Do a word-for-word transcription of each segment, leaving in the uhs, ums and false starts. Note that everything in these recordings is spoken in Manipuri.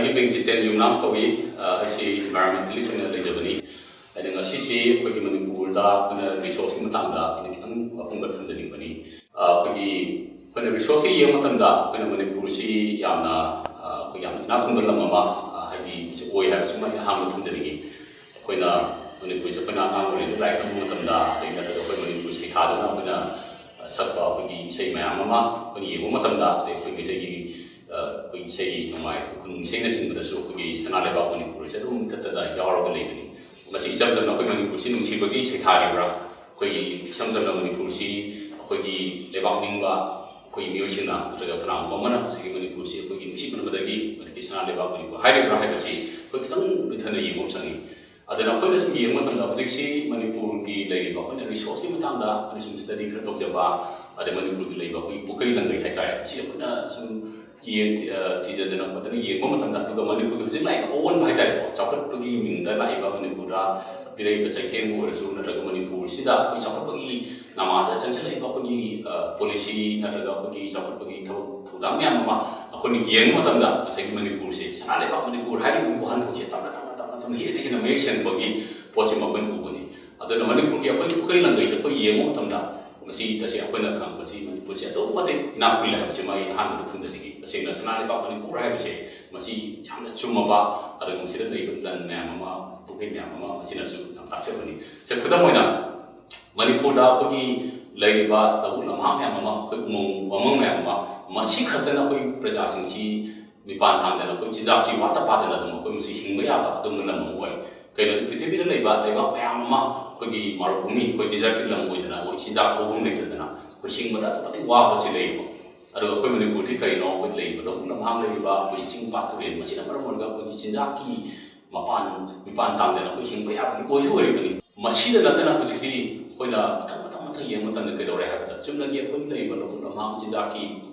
ꯑꯩꯒꯤ ꯃꯤꯡꯁꯤ ꯇꯦꯟ ꯌꯨꯝꯅꯥꯝ ꯀꯧꯏ꯫ ꯑ, ꯑꯩꯁꯤ environmentalist ꯑꯣꯏꯅ ꯂꯩꯖꯕꯅꯤ꯫ ꯑꯗ ꯉꯁꯤꯁꯤ ꯑꯩꯈꯣꯏꯒꯤ ꯃꯅꯤꯄꯨꯔꯗ ꯑꯩꯈꯣꯏꯅ resourceꯀꯤ ꯃꯇꯥꯡꯗ ꯑꯩꯅ ꯈꯤꯇꯪ ꯋꯥꯐꯝ ꯈꯔ ꯊꯝꯖꯅꯤꯡꯕꯅꯤ꯫ ꯑ, ꯑꯩꯈꯣꯏꯒꯤ, ꯑꯩꯈꯣꯏꯅ resourceꯀꯤ ꯌꯦꯡꯕ ꯃꯇꯝꯗ ꯑꯩꯈꯣꯏꯅ ꯃꯅꯤꯄꯨꯔꯁꯤ ꯌꯥꯝꯅ, ꯑ, ꯑꯩꯈꯣꯏ ꯌꯥꯝꯅ ꯏꯅꯥꯛ ꯈꯨꯟꯕ ꯂꯝ ꯑꯃ, ꯑ, ꯍꯥꯏꯗꯤ ꯃꯁꯤ ꯑꯣꯏ ꯍꯥꯏꯕꯁꯤꯃ ꯑꯩꯅ ꯑꯍꯥꯟꯕ ꯊꯝꯖꯅꯤꯡꯉꯤ꯫ ꯑꯩꯈꯣꯏꯅ ꯃꯅꯤꯄꯨꯔꯁꯦ ꯑꯩꯈꯣꯏꯅ ꯑꯉꯥꯡ ꯑꯣꯏꯔꯤꯉꯩꯗ ꯂꯥꯏꯔꯤꯛ ꯇꯝꯕ ꯃꯇꯝꯗ, ꯑꯗꯩ ꯅꯠꯇ꯭ꯔꯒ ꯑꯩꯈꯣꯏ ꯃꯅꯤꯄꯨꯔ ꯁꯩꯊꯥꯗꯨꯅ ꯑꯩꯈꯣꯏꯅ, ꯑ, ꯁꯛꯄ ꯑꯩꯈꯣꯏꯒꯤ ꯏꯁꯩ ꯃꯌꯥꯝ ꯑꯃ ꯑꯩꯈꯣꯏꯅ ꯌꯦꯡꯕ ꯃꯇꯝꯗ, ꯑꯗꯩ ꯑꯩꯈꯣꯏ ꯃꯩꯇꯩꯒꯤ, ꯑ, ꯑꯩꯈꯣꯏ ꯏꯁꯩ ꯅꯣꯡꯃꯥꯏ, ꯈꯨꯅꯨꯡ ꯏꯁꯩꯅꯆꯤꯡꯕꯗꯁꯨ ꯑꯩꯈꯣꯏꯒꯤ ꯁꯅꯥ ꯂꯩꯕꯥꯛ ꯃꯅꯤꯄꯨꯔꯁꯦ ꯑꯗꯨꯝ ꯇꯠꯇꯅ ꯌꯥꯎꯔꯒ ꯂꯩꯕꯅꯤ꯫ ꯃꯁꯤ ꯏꯆꯝ ꯆꯝꯅ ꯑꯩꯈꯣꯏ ꯃꯅꯤꯄꯨꯔꯁꯤ ꯅꯨꯡꯁꯤꯕꯒꯤ ꯁꯩꯊꯥꯔꯤꯕ꯭ꯔꯥ? ꯑꯩꯈꯣꯏꯒꯤ ꯏꯆꯝ ꯆꯝꯅ ꯃꯅꯤꯄꯨꯔꯁꯤ ꯑꯩꯈꯣꯏꯒꯤ ꯂꯩꯕꯥꯛ ꯅꯤꯡꯕ ꯑꯩꯈꯣꯏ ꯃꯤꯑꯣꯏꯁꯤꯡꯅ ꯅꯠꯇ꯭ꯔꯒ ꯀꯅꯥꯒꯨꯝꯕ ꯑꯃꯅ ꯉꯁꯥꯏꯒꯤ ꯃꯅꯤꯄꯨꯔꯁꯤ ꯑꯩꯈꯣꯏꯒꯤ ꯅꯨꯡꯁꯤꯃꯟꯕꯗꯒꯤ ꯃꯁꯤꯒꯤ ꯁꯅꯥ ꯂꯩꯕꯥꯛ ꯃꯅꯤꯄꯨꯔ ꯍꯥꯏꯔꯤꯕ꯭ꯔꯥ ꯍꯥꯏꯕꯁꯤ ꯑꯩꯈꯣꯏ ꯈꯤꯇꯪ ꯂꯨꯊꯅ ꯌꯦꯡꯕ ꯑꯃ ꯆꯪꯉꯤ꯫ ꯑꯗꯨꯅ ꯑꯩꯈꯣꯏꯅ ꯁꯨꯝ ꯌꯦꯡꯕ ꯃꯇꯝꯗ ꯍꯧꯖꯤꯛꯁꯤ ꯃꯅꯤꯄꯨꯔꯒꯤ ꯂꯩꯔꯤꯕ ꯑꯩꯈꯣꯏꯅ resourceꯀꯤ ꯃꯇꯥꯡꯗ ꯑꯩꯈꯣꯏꯅ ꯁꯨꯝ study ꯈꯔ ꯇꯧꯖꯕ, ꯑꯗꯩ ꯃꯅꯤꯄꯨꯔꯒꯤ ꯂꯩꯕ ꯑꯩꯈꯣꯏꯒꯤ ꯄꯨꯈꯩ ꯂꯪꯒꯩ ꯍꯥꯏꯇꯥꯔꯦ, ꯁꯤ ꯑꯩꯈꯣꯏꯅ ꯁꯨꯝ ꯌꯦꯡ-, ꯑ, ꯊꯤꯖꯗꯅ ꯈꯣꯠꯇꯅ ꯌꯦꯡꯕ ꯃꯇꯝꯗ, ꯑꯗꯨꯒ ꯃꯅꯤꯄꯨꯔꯒꯤ ꯍꯧꯖꯤꯛ ꯂꯥꯛꯏꯕ ꯑꯑꯣꯟꯕ ꯍꯥꯏꯇꯥꯔꯦꯀꯣ, ꯆꯥꯎꯈꯠꯄꯒꯤ ꯃꯤꯡꯗ ꯂꯥꯛꯏꯕ ꯃꯅꯤꯄꯨꯔꯗ ꯄꯤꯔꯛꯏꯕ ꯆꯩꯊꯦꯡꯕꯨ ꯑꯣꯏꯔꯁꯨ, ꯅꯠꯇ꯭ꯔꯒ ꯃꯅꯤꯄꯨꯔꯁꯤꯗ ꯑꯩꯈꯣꯏ ꯆꯥꯎꯈꯠꯄꯒꯤ ꯅꯃꯥꯗ ꯆꯪꯁꯤꯜꯂꯛꯏꯕ ꯑꯩꯈꯣꯏꯒꯤ, ꯑ, policy ꯅꯠꯇ꯭ꯔꯒ ꯑꯩꯈꯣꯏꯒꯤ ꯆꯥꯎꯈꯠꯄꯒꯤ ꯊꯕꯛ ꯊꯧꯗꯥꯡ ꯃꯌꯥꯝ ꯑꯃ ꯑꯩꯈꯣꯏꯅ ꯌꯦꯡꯕ ꯃꯇꯝꯗ, ꯉꯁꯥꯏꯒꯤ ꯃꯅꯤꯄꯨꯔꯁꯦ, ꯁꯅꯥ ꯂꯩꯕꯥꯛ ꯃꯅꯤꯄꯨꯔ ꯍꯥꯏꯔꯤꯕꯒꯤ ꯋꯥꯍꯟꯊꯣꯛꯁꯦ ꯇꯞꯅ ꯇꯞꯅ ꯇꯞꯅ ꯍꯦꯟꯅ ꯍꯦꯟꯅ ꯃꯌꯦꯛ ꯁꯦꯡꯕꯒꯤ ꯄꯣꯠꯁꯤꯃ ꯑꯩꯈꯣꯏꯅ ꯎꯕꯅꯤ꯫ ꯑꯗꯨꯅ ꯃꯅꯤꯄꯨꯔꯒꯤ ꯑꯩꯈꯣꯏꯒꯤ ꯄꯨꯈꯩ ꯂꯪꯒꯩꯁꯦ ꯑꯩꯈꯣꯏ ꯌꯦꯡꯕ ꯃꯇꯝꯗ, ꯃꯁꯤ ꯇꯁꯦꯡꯅ ꯑꯩꯈꯣꯏꯅ ꯈꯪꯕꯁꯤ ꯃꯅꯤꯄꯨꯔꯁꯦ ꯑꯗꯨꯛꯀꯤ ꯃꯇꯤꯛ ꯏꯅꯥꯛ ꯈꯨꯜꯂꯦ ꯍꯥꯏꯕꯁꯤꯃ ꯑꯩ ꯑꯍꯥꯟꯕꯗ ꯊꯝꯖꯅꯤꯡꯉꯤ꯫ ꯇꯁꯦꯡꯅ ꯁꯅꯥ ꯂꯩꯕꯥꯛ ꯃꯅꯤꯄꯨꯔ ꯍꯥꯏꯕꯁꯦ ꯃꯁꯤ ꯌꯥꯝꯅ ꯆꯨꯝꯃꯕ, ꯑꯗꯨꯒ ꯃꯁꯤꯗ ꯂꯩꯕ ꯂꯟ ꯃꯌꯥꯝ ꯑꯃ, ꯄꯨꯈꯩ ꯃꯌꯥꯝ ꯑꯃ ꯃꯁꯤꯅꯁꯨ ꯌꯥꯝ ꯇꯥꯛꯆꯕꯅꯤ꯫ ꯁꯦ, ꯈꯨꯗꯝ ꯑꯣꯏꯅ ꯃꯅꯤꯄꯨꯔꯗ ꯑꯩꯈꯣꯏꯒꯤ ꯂꯩꯔꯤꯕ ꯂꯧꯕꯨꯛ ꯂꯝꯍꯥꯡ ꯃꯌꯥꯝ ꯑꯃ, ꯑꯩꯈꯣꯏ ꯎꯃꯪ ꯋꯥꯃꯪ ꯃꯌꯥꯝ ꯑꯃ, ꯃꯁꯤ ꯈꯛꯇꯅ ꯑꯩꯈꯣꯏ ꯄ꯭ꯔꯖꯥꯁꯤꯡꯁꯤ ꯃꯤꯄꯥꯟ ꯇꯥꯡꯗꯅ, ꯑꯩꯈꯣꯏ ꯆꯤꯟꯖꯥꯛꯁꯤ ꯋꯥꯠꯇ ꯄꯥꯗꯅ ꯑꯗꯨꯝ ꯑꯩꯈꯣꯏ ꯃꯁꯤ ꯍꯤꯡꯕ ꯌꯥꯕ ꯑꯗꯨꯝꯕ ꯂꯝ ꯑꯃ ꯑꯣꯏ꯫ ꯀꯩꯅꯣꯗꯤ ꯄ꯭ꯔꯤꯊꯤꯕꯤꯗ ꯂꯩꯕ ꯂꯩꯕꯥꯛ ꯃꯌꯥꯝ ꯑꯃ ꯑꯩꯈꯣꯏꯒꯤ ꯃꯔꯨꯚꯨꯃꯤ, ꯑꯩꯈꯣꯏ desertꯀꯤ ꯂꯝ ꯑꯣꯏꯗꯅ, ꯑꯩꯈꯣꯏ ꯆꯤꯟꯖꯥꯛ ꯍꯧꯐꯝ ꯂꯩꯇꯗꯅ ꯑꯩꯈꯣꯏ ꯍꯤꯡꯕꯗ ꯑꯗꯨꯛꯀꯤ ꯃꯇꯤꯛ ꯋꯥꯕꯁꯤ ꯂꯩꯌꯦꯕ꯫ ꯑꯗꯨꯒ ꯑꯩꯈꯣꯏ ꯃꯅꯤꯄꯨꯔꯗꯤ ꯀꯔꯤꯅꯣ, ꯑꯩꯈꯣꯏ ꯂꯩꯔꯤꯕ ꯂꯧꯕꯨꯛ ꯂꯝꯍꯥꯡ ꯂꯩꯔꯤꯕ, ꯑꯩꯈꯣꯏ ꯆꯤꯡ ꯄꯥꯠ ꯇꯨꯔꯦꯜ, ꯃꯁꯤꯅ ꯃꯔꯝ ꯑꯣꯏꯔꯒ ꯑꯩꯈꯣꯏꯒꯤ ꯆꯤꯟꯖꯥꯛꯀꯤ ꯃꯄꯥꯟ, ꯃꯤꯄꯥꯟ ꯇꯥꯡꯗꯅ ꯑꯩꯈꯣꯏ ꯍꯤꯡꯕ ꯌꯥꯕꯒꯤ ꯑꯣꯏꯁꯨ ꯑꯣꯏꯔꯤꯕꯅꯤ꯫ ꯃꯁꯤꯗ ꯅꯠꯇꯅ ꯍꯧꯖꯤꯛꯇꯤ ꯑꯩꯈꯣꯏꯅ ꯃꯊꯪ, ꯃꯊꯪ, ꯃꯊꯪ ꯌꯦꯡꯕ ꯃꯇꯝꯗ ꯀꯩꯗꯧꯔꯦ ꯍꯥꯏꯕꯗ, ꯆꯨꯝꯅꯒꯤ ꯑꯩꯈꯣꯏꯒꯤ ꯂꯩꯔꯤꯕ ꯂꯧꯕꯨꯛ ꯂꯝꯍꯥꯡ ꯆꯤꯟꯖꯥꯛꯀꯤ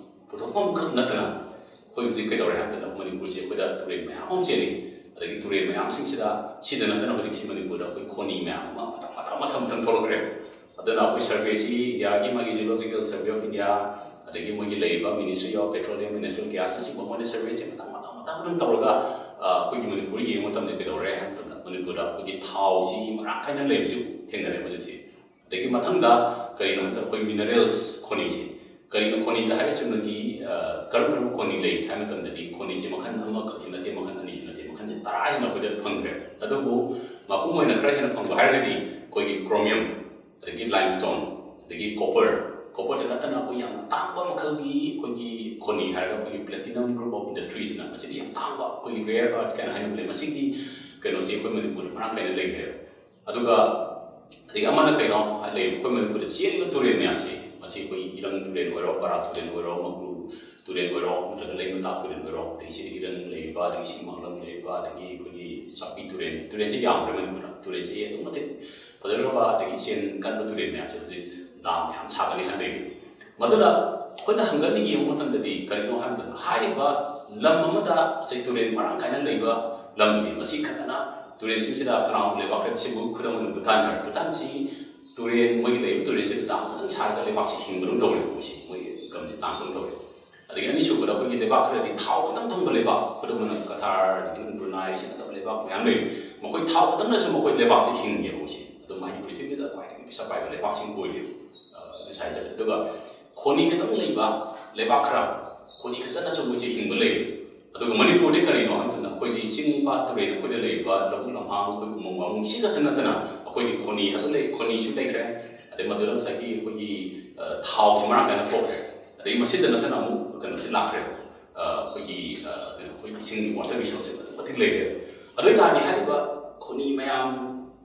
ꯄꯨꯊꯣꯛꯐꯝ ꯈꯛ ꯅꯠꯇꯅ, ꯑꯩꯈꯣꯏ ꯍꯧꯖꯤꯛ ꯀꯩꯗꯧꯔꯦ ꯍꯥꯏꯕ ꯃꯇꯝꯗ, ꯃꯅꯤꯄꯨꯔꯁꯤ ꯑꯩꯈꯣꯏꯗ ꯇꯨꯔꯦꯜ ꯃꯌꯥꯝ ꯑꯃ ꯆꯦꯜꯂꯤ꯫ ꯑꯗꯒꯤ ꯇꯨꯔꯦꯜ ꯃꯌꯥꯝꯁꯤꯡꯁꯤꯗ, ꯁꯤꯗ ꯅꯠꯇꯅ ꯍꯧꯖꯤꯛꯁꯤ ꯃꯅꯤꯄꯨꯔꯗ ꯑꯩꯈꯣꯏ ꯈꯣꯅꯤ ꯃꯌꯥꯝ ꯑꯃ ꯃꯊꯪ, ꯃꯊꯪ, ꯃꯊꯪ, ꯃꯊꯪ ꯊꯣꯛꯂꯛꯈ꯭ꯔꯦ꯫ ꯑꯗꯨꯅ ꯑꯩꯈꯣꯏ surveyꯁꯤ Indiaꯒꯤ ꯃꯥꯒꯤ Geological Survey of India, ꯑꯗꯒꯤ ꯃꯣꯏꯒꯤ ꯂꯩꯔꯤꯕ Ministry of Petroleum and Natural Gasꯅꯆꯤꯡꯕ, ꯃꯣꯏꯅ surveyꯁꯦ ꯃꯊꯪ, ꯃꯊꯪ, ꯃꯊꯪ, ꯑꯗꯨꯝ ꯇꯧꯔꯒ ꯑ, ꯑꯩꯈꯣꯏꯒꯤ ꯃꯅꯤꯄꯨꯔ ꯌꯦꯡꯕ ꯃꯇꯝꯗ ꯀꯩꯗꯧꯔꯦ ꯍꯥꯏꯕ ꯃꯇꯝꯗ ꯃꯅꯤꯄꯨꯔꯗ ꯑꯩꯈꯣꯏꯒꯤ ꯊꯥꯎꯁꯤ ꯃꯔꯥꯡ ꯀꯥꯏꯅ ꯂꯩꯕꯁꯨ ꯊꯦꯡꯅꯔꯦ ꯍꯧꯖꯤꯛꯁꯦ꯫ ꯑꯗꯒꯤ ꯃꯊꯪꯗ ꯀꯔꯤꯅꯣ ꯍꯥꯏꯕꯗ ꯑꯩꯈꯣꯏ ꯃꯤꯅꯔꯦꯜꯁ ꯈꯣꯅꯤꯁꯦ꯫ ꯀꯔꯤꯅꯣ ꯈꯣꯅꯤꯗ ꯍꯥꯏꯔ ꯆꯨꯝꯅꯒꯤ ꯑ, ꯀꯔꯝ ꯀꯔꯝꯕ ꯈꯣꯅꯤ ꯂꯩ ꯍꯥꯏꯕ ꯃꯇꯝꯗꯗꯤ ꯈꯣꯅꯤꯁꯦ ꯃꯈꯜ ꯑꯃꯈꯛꯁꯨ ꯅꯠꯇꯦ, ꯃꯈꯜ ꯑꯅꯤꯁꯨ ꯅꯠꯇꯦ, ꯃꯈꯜꯁꯦ ꯇꯔꯥ ꯍꯦꯟꯅ ꯑꯩꯈꯣꯏꯗ ꯐꯪꯈ꯭ꯔꯦ꯫ ꯑꯗꯨꯕꯨ ꯃꯄꯨꯡ ꯑꯣꯏꯅ ꯈꯔ ꯍꯦꯟꯅ ꯐꯪꯕ ꯍꯥꯏꯔꯒꯗꯤ ꯑꯩꯈꯣꯏꯒꯤ ꯀ꯭ꯔꯣꯃꯤꯌꯝ, ꯑꯗꯒꯤ ꯂꯥꯏꯝꯁ꯭ꯇꯣꯟ, ꯑꯗꯒꯤ ꯀꯣꯄꯔ꯫ ꯀꯣꯄꯔꯗ ꯅꯠꯇꯅ ꯑꯩꯈꯣꯏ ꯌꯥꯝꯅ ꯇꯥꯡꯕ ꯃꯈꯜꯒꯤ ꯑꯩꯈꯣꯏꯒꯤ ꯈꯣꯅꯤ ꯍꯥꯏꯔꯒ ꯑꯩꯈꯣꯏꯒꯤ ꯄ꯭ꯂꯦꯇꯤꯅꯝ ꯒ꯭ꯔꯨꯞ ꯑꯣꯐ ꯏꯟꯗꯁꯇ꯭ꯔꯤꯁꯅ ꯃꯁꯤꯗꯤ ꯌꯥꯝ ꯇꯥꯡꯕ ꯑꯩꯈꯣꯏꯒꯤ ꯔꯦꯌꯔ ꯑꯔꯊ ꯀꯥꯏꯅ ꯍꯥꯏꯅꯕ ꯂꯩ꯫ ꯃꯁꯤꯒꯤ ꯀꯩꯅꯣꯁꯤ ꯑꯩꯈꯣꯏ ꯃꯅꯤꯄꯨꯔꯗ ꯃꯔꯥꯡ ꯀꯥꯏꯅ ꯂꯩꯈ꯭ꯔꯦꯕ꯫ ꯑꯗꯨꯒ ꯑꯗꯒꯤ ꯑꯃꯅ ꯀꯩꯅꯣ ꯍꯥꯏ ꯂꯩ, ꯑꯩꯈꯣꯏ ꯃꯅꯤꯄꯨꯔꯗ ꯆꯦꯜꯂꯤꯕ ꯇꯨꯔꯦꯜ ꯃꯌꯥꯝꯁꯦ, ꯃꯁꯤ ꯑꯩꯈꯣꯏꯒꯤ ꯏꯔꯪ ꯇꯨꯔꯦꯜ ꯑꯣꯏꯔꯣ, ꯕꯔꯥꯛ ꯇꯨꯔꯦꯜ ꯑꯣꯏꯔꯣ, ꯃꯒ꯭ꯔꯨ ꯇꯨꯔꯦꯜ ꯑꯣꯏꯔꯣ, ꯅꯠꯇ꯭ꯔꯒ ꯂꯩꯃꯇꯥꯛ ꯇꯨꯔꯦꯜ ꯑꯣꯏꯔꯣ, ꯑꯗꯒꯤ ꯁꯤꯗ ꯏꯔꯪ ꯂꯩꯔꯤꯕ, ꯑꯗꯒꯤ ꯏꯁꯤꯡ ꯃꯥꯡꯂꯝ ꯂꯩꯔꯤꯕ, ꯑꯗꯒꯤ ꯑꯩꯈꯣꯏꯒꯤ ꯆꯥꯛꯄꯤ ꯇꯨꯔꯦꯜ, ꯇꯨꯔꯦꯜꯁꯦ ꯌꯥꯝꯈ꯭ꯔꯦ ꯃꯅꯤꯄꯨꯔꯗ꯫ ꯇꯨꯔꯦꯜꯁꯦ ꯑꯗꯨꯛꯀꯤ ꯃꯇꯤꯛ ꯐꯖꯈ꯭ꯔꯕ, ꯑꯗꯒꯤ ꯏꯆꯦꯜ ꯀꯟꯕ ꯇꯨꯔꯦꯜ ꯃꯌꯥꯝꯁꯦ ꯍꯧꯖꯤꯛ ꯗꯥꯝ ꯃꯌꯥꯝ ꯁꯥꯒꯠꯂꯤ ꯍꯥꯏꯅ ꯂꯩꯔꯤ꯫ ꯃꯗꯨꯅ ꯑꯩꯈꯣꯏꯅ ꯍꯪꯒꯠꯅ ꯌꯦꯡꯕ ꯃꯇꯝꯗꯗꯤ ꯀꯔꯤꯅꯣ ꯍꯥꯏꯕ ꯃꯇꯝꯗ, ꯍꯥꯏꯔꯤꯕ ꯂꯝ ꯑꯃꯗ ꯉꯁꯥꯏ ꯇꯨꯔꯦꯜ ꯃꯔꯥꯡ ꯀꯥꯏꯅ ꯂꯩꯕ ꯂꯝꯁꯦ, ꯃꯁꯤ ꯈꯛꯇꯅ ꯇꯨꯔꯦꯜꯁꯤꯡꯁꯤꯗ ꯀꯅꯥꯒꯨꯝꯕ ꯂꯩꯕꯥꯛ ꯈꯔꯗꯤ, ꯁꯤꯕꯨ ꯈꯨꯗꯝ ꯑꯣꯏꯅ ꯚꯨꯇꯥꯟ ꯍꯥꯏꯔꯣ, ꯚꯨꯇꯥꯟꯁꯤ ꯇꯨꯔꯦꯜ, ꯃꯣꯏꯒꯤ ꯂꯩꯔꯤꯕ ꯇꯨꯔꯦꯜꯁꯤꯗ ꯗꯥꯝ ꯈꯛꯇꯪ ꯁꯥꯔꯒ ꯂꯩꯕꯥꯛꯁꯤ ꯍꯤꯡꯕꯗꯧ ꯇꯧꯔꯦꯕ, ꯃꯣꯏꯁꯤ, ꯃꯣꯏ ꯏꯟꯀꯝꯁꯤ ꯇꯥꯟꯕꯗꯧ ꯇꯧꯔꯦ꯫ ꯑꯗꯒꯤ ꯑꯅꯤꯁꯨꯕꯗ ꯑꯩꯈꯣꯏꯒꯤ ꯂꯩꯕꯥꯛ ꯈꯔꯗꯤ ꯊꯥꯎ ꯈꯛꯇꯪ ꯐꯪꯕ ꯂꯩꯕꯥꯛ, ꯈꯨꯗꯝ ꯑꯣꯏꯅ ꯀꯊꯥꯔ, ꯑꯗꯒꯤ ꯕ꯭ꯔꯨꯅꯥꯏ, ꯁꯤ ꯅꯠꯇꯕ ꯂꯩꯕꯥꯛ ꯃꯌꯥꯝ ꯂꯩꯔꯤ꯫ ꯃꯈꯣꯏ ꯊꯥꯎ ꯈꯛꯇꯪꯅꯁꯨ ꯃꯈꯣꯏ ꯂꯩꯕꯥꯛꯁꯤ ꯍꯤꯡꯉꯦꯕ, ꯃꯣꯏꯁꯤ꯫ ꯑꯗꯨꯝ ꯍꯥꯏꯗꯤ ꯄ꯭ꯔꯤꯊꯤꯕꯤꯗ ꯈ꯭ꯋꯥꯏꯗꯒꯤ ꯄꯩꯁꯥ ꯄꯥꯏꯕ ꯂꯩꯕꯥꯛꯁꯤꯡ ꯑꯣꯏꯔꯦꯕ, ꯑ, ꯉꯁꯥꯏ ꯍꯥꯏꯖꯔꯦ꯫ ꯑꯗꯨꯒ ꯈꯣꯅꯤ ꯈꯛꯇꯪ ꯂꯩꯕ ꯂꯩꯕꯥꯛ ꯈꯔ, ꯈꯣꯅꯤ ꯈꯛꯇꯅꯁꯨ ꯃꯣꯏꯁꯦ ꯍꯤꯡꯕ ꯂꯩꯔꯦ꯫ ꯑꯗꯨꯒ ꯃꯅꯤꯄꯨꯔꯗꯤ ꯀꯔꯤꯅꯣ ꯍꯥꯏꯕ ꯃꯇꯝꯗ ꯑꯩꯈꯣꯏꯗꯤ ꯆꯤꯡ, ꯄꯥꯠ, ꯇꯨꯔꯦꯜ, ꯑꯩꯈꯣꯏꯗ ꯂꯩꯔꯤꯕ ꯂꯧꯕꯨꯛ ꯂꯝꯍꯥꯡ, ꯑꯩꯈꯣꯏ ꯎꯃꯪ ꯋꯥꯃꯪ ꯁꯤ ꯈꯛꯇ ꯅꯠꯇꯅ ꯑꯩꯈꯣꯏꯗꯤ ꯈꯣꯅꯤ ꯍꯥꯏꯕ ꯂꯩ, ꯈꯣꯅꯤꯁꯨ ꯂꯩꯈ꯭ꯔꯦ꯫ ꯑꯗꯩ ꯃꯗꯨꯗ ꯉꯁꯥꯏꯒꯤ ꯑꯩꯈꯣꯏꯒꯤ, ꯑ, ꯊꯥꯎꯁꯤ ꯃꯔꯥꯡ ꯀꯥꯏꯅ ꯊꯣꯛꯈ꯭ꯔꯦ꯫ ꯑꯗꯩ ꯃꯁꯤꯗ ꯅꯠꯇꯅ ꯑꯃꯨꯛ ꯀꯩꯅꯣꯁꯤ ꯂꯥꯛꯈ꯭ꯔꯦ, ꯑ, ꯑꯩꯈꯣꯏꯒꯤ, ꯑ, ꯀꯩꯅꯣ, ꯑꯩꯈꯣꯏ ꯏꯁꯤꯡꯒꯤ ꯋꯥꯇꯔ ꯔꯤꯁꯣꯔꯁꯁꯦ ꯑꯗꯨꯛꯀꯤ ꯃꯇꯤꯛ ꯂꯩꯔꯦ꯫ ꯑꯗꯨ ꯑꯣꯏꯇꯥꯔꯗꯤ ꯍꯥꯏꯔꯤꯕ ꯈꯣꯅꯤ ꯃꯌꯥꯝ,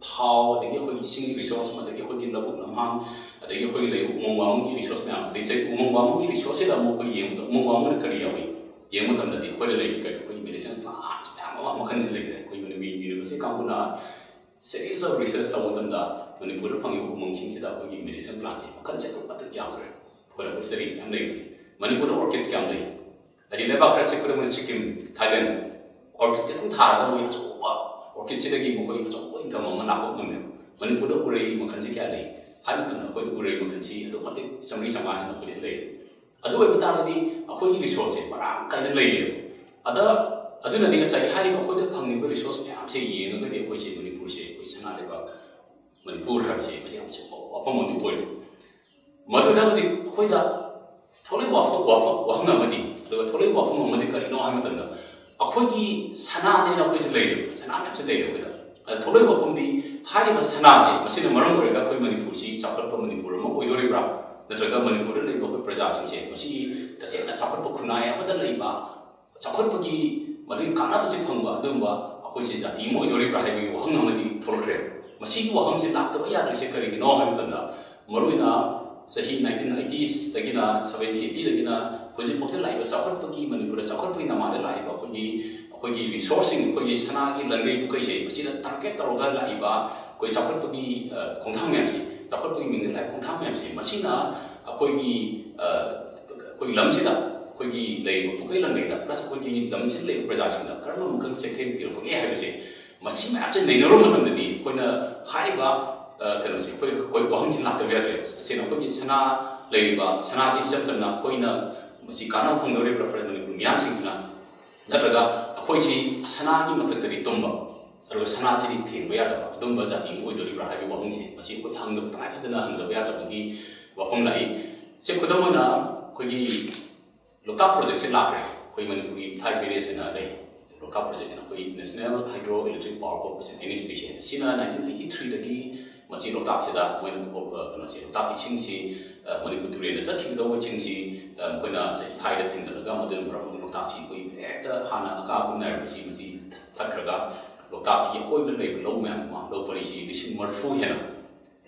ꯊꯥꯎ, ꯑꯗꯒꯤ ꯑꯩꯈꯣꯏꯒꯤ ꯏꯁꯤꯡꯒꯤ ꯔꯤꯁꯣꯔꯁ, ꯑꯗꯒꯤ ꯑꯩꯈꯣꯏꯒꯤ ꯂꯧꯕꯨꯛ ꯂꯝꯍꯥꯡ, ꯑꯗꯒꯤ ꯑꯩꯈꯣꯏꯒꯤ ꯂꯩꯔꯤꯕ ꯎꯃꯪ ꯋꯥꯃꯪꯒꯤ ꯔꯤꯁꯣꯔꯁ ꯃꯌꯥꯝ, ꯑꯗꯩ ꯆꯍꯤ ꯎꯃꯪ ꯋꯥꯃꯪꯒꯤ ꯔꯤꯁꯣꯔꯁꯁꯤꯗ ꯑꯃꯨꯛ ꯑꯩꯈꯣꯏ ꯌꯦꯡꯕꯗ ꯎꯃꯪ ꯋꯥꯃꯪꯅ ꯀꯔꯤ ꯌꯥꯎꯏ? ꯌꯦꯡꯕ ꯃꯇꯝꯗꯗꯤ ꯑꯩꯈꯣꯏꯗ ꯂꯩꯔꯤꯁꯤ ꯀꯔꯤ? ꯑꯩꯈꯣꯏꯒꯤ ꯃꯦꯗꯤꯁꯤꯅꯦꯜ ꯄ꯭ꯂꯥꯟꯠꯁ ꯃꯌꯥꯝ ꯑꯃ, ꯃꯈꯜꯁꯤ ꯂꯩꯈ꯭ꯔꯦ꯫ ꯑꯩꯈꯣꯏ ꯃꯅꯤꯄꯨꯔ ꯌꯨꯅꯤꯚꯔꯁꯤꯇꯤ ꯀꯥꯡꯕꯨꯅ ꯁꯦꯔꯤꯁ ꯑꯣꯐ ꯔꯤꯁꯔꯁ ꯇꯧꯕ ꯃꯇꯝꯗ ꯃꯅꯤꯄꯨꯔꯗ ꯐꯪꯉꯤꯕ ꯎꯃꯪꯁꯤꯡꯁꯤꯗ ꯑꯩꯈꯣꯏꯒꯤ ꯃꯦꯗꯤꯁꯤꯅꯦꯜ ꯄ꯭ꯂꯥꯟꯠꯁꯦ ꯃꯈꯜꯁꯦ ꯑꯗꯨꯛꯀꯤ ꯃꯇꯤꯛ ꯌꯥꯝꯈ꯭ꯔꯦ꯫ ꯑꯩꯈꯣꯏꯅ ꯑꯩꯈꯣꯏ ꯁ꯭ꯇꯗꯤꯁ ꯃꯌꯥꯝ ꯂꯩꯕꯅꯤ꯫ ꯃꯅꯤꯄꯨꯔꯗ ꯑꯣꯔꯀꯤꯗꯁ ꯀꯌꯥꯝ ꯂꯩ? ꯍꯥꯏꯗꯤ ꯂꯩꯕꯥꯛ ꯈꯔꯁꯦ, ꯈꯨꯗꯝ ꯑꯣꯏꯅ ꯁꯤꯛꯀꯤꯝ, ꯊꯥꯏꯂꯦꯟ, ꯑꯣꯔꯀꯤꯗ ꯈꯤꯇꯪ ꯊꯥꯔꯒ ꯃꯣꯏ ꯑꯆꯧꯕ, ꯑꯣꯔꯀꯤꯗꯁꯤꯗꯒꯤ ꯃꯈꯣꯏ ꯑꯆꯧꯕ ꯏꯟꯀꯝ ꯑꯃ ꯂꯥꯛꯄ ꯉꯝꯃꯦꯕ꯫ ꯃꯅꯤꯄꯨꯔꯗ ꯎꯔꯩ ꯃꯈꯜꯁꯦ ꯀꯌꯥ ꯂꯩ ꯍꯥꯏꯕ ꯃꯇꯝꯗ, ꯑꯩꯈꯣꯏꯗ ꯎꯔꯩ ꯃꯈꯜꯁꯤ ꯑꯗꯨꯛꯀꯤ ꯃꯇꯤꯛ ꯆꯥꯝꯃꯔꯤ ꯆꯥꯝꯃꯉꯥ ꯍꯦꯟꯅ ꯑꯩꯈꯣꯏꯗ ꯂꯩ꯫ ꯑꯗꯨ ꯑꯣꯏꯕ ꯇꯥꯔꯒꯗꯤ ꯑꯩꯈꯣꯏꯒꯤ ꯔꯤꯁꯣꯔꯁꯁꯦ ꯃꯔꯥꯡ ꯀꯥꯏꯅ ꯂꯩꯌꯦꯕ꯫ ꯑꯗ ꯑꯗꯨꯅꯗꯤ ꯉꯁꯥꯏꯒꯤ ꯍꯥꯏꯔꯤꯕ ꯑꯩꯈꯣꯏꯗ ꯐꯪꯂꯤꯕ ꯔꯤꯁꯣꯔꯁ ꯃꯌꯥꯝꯁꯦ ꯌꯦꯡꯉꯒꯗꯤ ꯑꯩꯈꯣꯏꯁꯦ ꯃꯅꯤꯄꯨꯔꯁꯦ, ꯑꯩꯈꯣꯏ ꯁꯅꯥ ꯂꯩꯕꯥꯛ ꯃꯅꯤꯄꯨꯔ ꯍꯥꯏꯕꯁꯦ ꯃꯁꯤ ꯌꯥꯝ ꯆꯨꯝꯕ ꯋꯥꯐꯝ ꯑꯃꯗꯤ ꯑꯣꯏꯔꯦ꯫ ꯃꯗꯨꯗ ꯍꯧꯖꯤꯛ ꯑꯩꯈꯣꯏꯗ ꯊꯣꯛꯂꯛꯏꯕ ꯋꯥꯐꯝ, ꯋꯥꯐꯝ, ꯋꯥꯍꯪ ꯑꯃꯗꯤ, ꯑꯗꯨꯒ ꯊꯣꯛꯂꯛꯏꯕ ꯋꯥꯐꯝ ꯑꯃꯗꯤ ꯀꯔꯤꯅꯣ ꯍꯥꯏꯕ ꯃꯇꯝꯗ, ꯑꯩꯈꯣꯏꯒꯤ ꯁꯅꯥꯅꯦꯅ ꯑꯩꯈꯣꯏꯁꯦ ꯂꯩꯔꯦꯕ, ꯁꯅꯥ ꯃꯌꯥꯝꯁꯦ ꯂꯩꯔꯦ ꯑꯩꯈꯣꯏꯗ꯫ ꯑꯗ ꯊꯣꯛꯂꯛꯏꯕ ꯋꯥꯐꯝꯗꯤ, ꯍꯥꯏꯔꯤꯕ ꯁꯅꯥꯁꯦ, ꯃꯁꯤꯅ ꯃꯔꯝ ꯑꯣꯏꯔꯒ ꯑꯩꯈꯣꯏ ꯃꯅꯤꯄꯨꯔꯁꯤ ꯆꯥꯎꯈꯠꯄ ꯃꯅꯤꯄꯨꯔ ꯑꯃ ꯑꯣꯏꯗꯣꯔꯤꯕ꯭ꯔꯥ? ꯅꯠꯇ꯭ꯔꯒ ꯃꯅꯤꯄꯨꯔꯗ ꯂꯩꯔꯤꯕ ꯑꯩꯈꯣꯏ ꯄ꯭ꯔꯖꯥꯁꯤꯡꯁꯦ ꯃꯁꯤ ꯇꯁꯦꯡꯅ ꯆꯥꯎꯈꯠꯄ ꯈꯨꯟꯅꯥꯏ ꯑꯃꯗ ꯂꯩꯕ, ꯆꯥꯎꯈꯠꯄꯒꯤ, ꯃꯗꯨꯒꯤ ꯀꯥꯟꯅꯕꯁꯦ ꯐꯪꯕ ꯑꯗꯨꯒꯨꯝꯕ ꯑꯩꯈꯣꯏꯁꯦ ꯖꯥꯇꯤ ꯑꯃ ꯑꯣꯏꯗꯣꯔꯤꯕ꯭ꯔꯥ ꯍꯥꯏꯕꯒꯤ ꯋꯥꯍꯪ ꯑꯃꯗꯤ ꯊꯣꯛꯂꯛꯈ꯭ꯔꯦ꯫ ꯃꯁꯤꯒꯤ ꯋꯥꯍꯪꯁꯦ ꯂꯥꯛꯇꯕ ꯌꯥꯗ꯭ꯔꯤꯁꯦ ꯀꯔꯤꯒꯤꯅꯣ ꯍꯥꯏꯕ ꯃꯇꯝꯗ, ꯃꯔꯨꯑꯣꯏꯅ ꯆꯍꯤ ꯅꯥꯏꯟꯇꯤꯟ ꯑꯩꯇꯤꯁꯇꯒꯤꯅ, ꯁꯕꯦꯟꯇꯤ ꯑꯩꯇꯤꯗꯒꯤꯅ ꯍꯧꯖꯤꯛꯐꯥꯎꯗ ꯂꯥꯛꯏꯕ ꯆꯥꯎꯈꯠꯄꯒꯤ, ꯃꯅꯤꯄꯨꯔꯗ ꯆꯥꯎꯈꯠꯄꯒꯤ ꯅꯃꯥꯗ ꯂꯥꯛꯏꯕ ꯑꯩꯈꯣꯏꯒꯤ, ꯑꯩꯈꯣꯏꯒꯤ ꯔꯤꯁꯣꯔꯁꯁꯤꯡ, ꯑꯩꯈꯣꯏꯒꯤ ꯁꯅꯥꯒꯤ ꯂꯪꯒꯩ ꯄꯨꯀꯩꯁꯦ, ꯃꯁꯤꯗ ꯇꯥꯔꯒꯦꯠ ꯇꯧꯔꯒ ꯂꯥꯛꯏꯕ ꯑꯩꯈꯣꯏ ꯆꯥꯎꯈꯠꯄꯒꯤ, ꯑ, ꯈꯣꯡꯊꯥꯡ ꯃꯌꯥꯝꯁꯦ, ꯆꯥꯎꯈꯠꯄꯒꯤ ꯃꯤꯡꯗ ꯂꯥꯛꯏꯕ ꯈꯣꯡꯊꯥꯡ ꯃꯌꯥꯝꯁꯦ, ꯃꯁꯤꯅ ꯑꯩꯈꯣꯏꯒꯤ, ꯑ, ꯑꯩꯈꯣꯏꯒꯤ ꯂꯝꯁꯤꯗ, ꯑꯩꯈꯣꯏꯒꯤ ꯂꯩꯔꯤꯕ ꯄꯨꯀꯩ ꯂꯪꯒꯩꯗ, ꯄ꯭ꯂꯁ ꯑꯩꯈꯣꯏꯒꯤ ꯂꯝꯁꯤꯗ ꯂꯩꯔꯤꯕ ꯄ꯭ꯔꯖꯥꯁꯤꯡꯗ ꯀꯔꯝꯕ ꯃꯈꯜ ꯆꯩꯊꯦꯡ ꯄꯤꯔꯛꯄꯒꯦ ꯍꯥꯏꯕꯁꯦ, ꯃꯁꯤ ꯃꯌꯥꯝꯁꯦ ꯅꯩꯅꯔꯨꯕ ꯃꯇꯝꯗꯗꯤ ꯑꯩꯈꯣꯏꯅ ꯍꯥꯏꯔꯤꯕ, ꯑ, ꯀꯩꯅꯣꯁꯦ, ꯑꯩꯈꯣꯏ, ꯑꯩꯈꯣꯏ ꯋꯥꯍꯪꯁꯤ ꯂꯥꯛꯇꯕ ꯌꯥꯗ꯭ꯔꯦ꯫ ꯇꯁꯦꯡꯅ ꯑꯩꯈꯣꯏꯒꯤ ꯁꯅꯥ ꯂꯩꯔꯤꯕ, ꯁꯅꯥꯁꯤ ꯏꯆꯝ ꯆꯝꯅ ꯑꯩꯈꯣꯏꯅ ꯃꯁꯤ ꯀꯥꯟꯅꯕ ꯐꯪꯗꯧꯔꯤꯕ꯭ꯔꯥ ꯃꯅꯤꯄꯨꯔ ꯃꯤꯌꯥꯝꯁꯤꯡꯁꯤꯅ? ꯅꯠꯇ꯭ꯔꯒ ꯑꯩꯈꯣꯏꯁꯤ ꯁꯅꯥꯒꯤ ꯃꯊꯛꯇꯗꯤ ꯇꯨꯝꯕ, ꯑꯗꯨꯒ ꯁꯅꯥꯁꯤꯗꯤ ꯊꯦꯡꯕ ꯌꯥꯗꯕ ꯑꯗꯨꯝꯕ ꯖꯥꯇꯤ ꯑꯃ ꯑꯣꯏꯗꯣꯔꯤꯕ꯭ꯔꯥ ꯍꯥꯏꯕꯒꯤ ꯋꯥꯍꯪꯁꯦ, ꯃꯁꯤ ꯑꯩꯈꯣꯏ ꯍꯪꯗꯕ, ꯇꯉꯥꯏ ꯐꯗꯅ ꯍꯪꯗꯕ ꯌꯥꯗꯕꯒꯤ ꯋꯥꯐꯝ ꯂꯥꯛꯏ꯫ ꯁꯦ, ꯈꯨꯗꯝ ꯑꯣꯏꯅ ꯑꯩꯈꯣꯏꯒꯤ ꯂꯣꯛꯇꯥꯛ ꯄ꯭ꯔꯣꯖꯦꯛꯁꯦ ꯂꯥꯛꯈ꯭ꯔꯦ꯫ ꯑꯩꯈꯣꯏ ꯃꯅꯤꯄꯨꯔꯒꯤ ꯏꯊꯥꯏ ꯄꯦꯂꯦꯁ ꯍꯥꯏꯅ ꯂꯩ, ꯂꯣꯛꯇꯥꯛ ꯄ꯭ꯔꯣꯖꯦꯛ ꯍꯥꯏꯅ, ꯑꯩꯈꯣꯏ National Hydro Electric Power Corporation, N H P C ꯍꯥꯏꯅ꯫ ꯁꯤꯅ ꯅꯥꯏꯟꯇꯤꯟ ꯑꯩꯠꯇꯤ ꯊ꯭ꯔꯤꯗꯒꯤ ꯃꯁꯤ ꯂꯣꯛꯇꯥꯛꯁꯤꯗ ꯃꯣꯏꯅ, ꯑ, ꯀꯩꯅꯣꯁꯦ, ꯂꯣꯛꯇꯥꯛꯀꯤ ꯏꯁꯤꯡꯁꯤ, ꯑ, ꯃꯅꯤꯄꯨꯔ ꯇꯨꯔꯦꯜꯗ ꯆꯠꯈꯤꯒꯗꯧꯕ ꯏꯁꯤꯡꯁꯤ, ꯑ, ꯃꯈꯣꯏꯅ ꯉꯁꯥꯏ ꯏꯊꯥꯏꯗ ꯊꯤꯡꯒꯠꯂꯒ ꯃꯗꯨꯅ ꯃꯔꯝ ꯑꯣꯏꯔꯒ ꯂꯣꯛꯇꯥꯛꯁꯤ ꯑꯩꯈꯣꯏ ꯍꯦꯛꯇ ꯍꯥꯟꯅ ꯑꯀꯥ ꯑꯀꯨꯝ ꯅꯥꯏꯔꯝꯕꯁꯤ ꯃꯁꯤ ꯊꯠꯈ꯭ꯔꯒ ꯂꯣꯛꯇꯥꯛꯀꯤ ꯑꯀꯣꯏꯕꯗ ꯂꯩꯕ ꯂꯧ ꯃꯌꯥꯝ ꯑꯃ, ꯂꯧ ꯄꯔꯤꯁꯤ ꯂꯤꯁꯤꯡ ꯃꯔꯤꯐꯨ ꯍꯦꯟꯅ,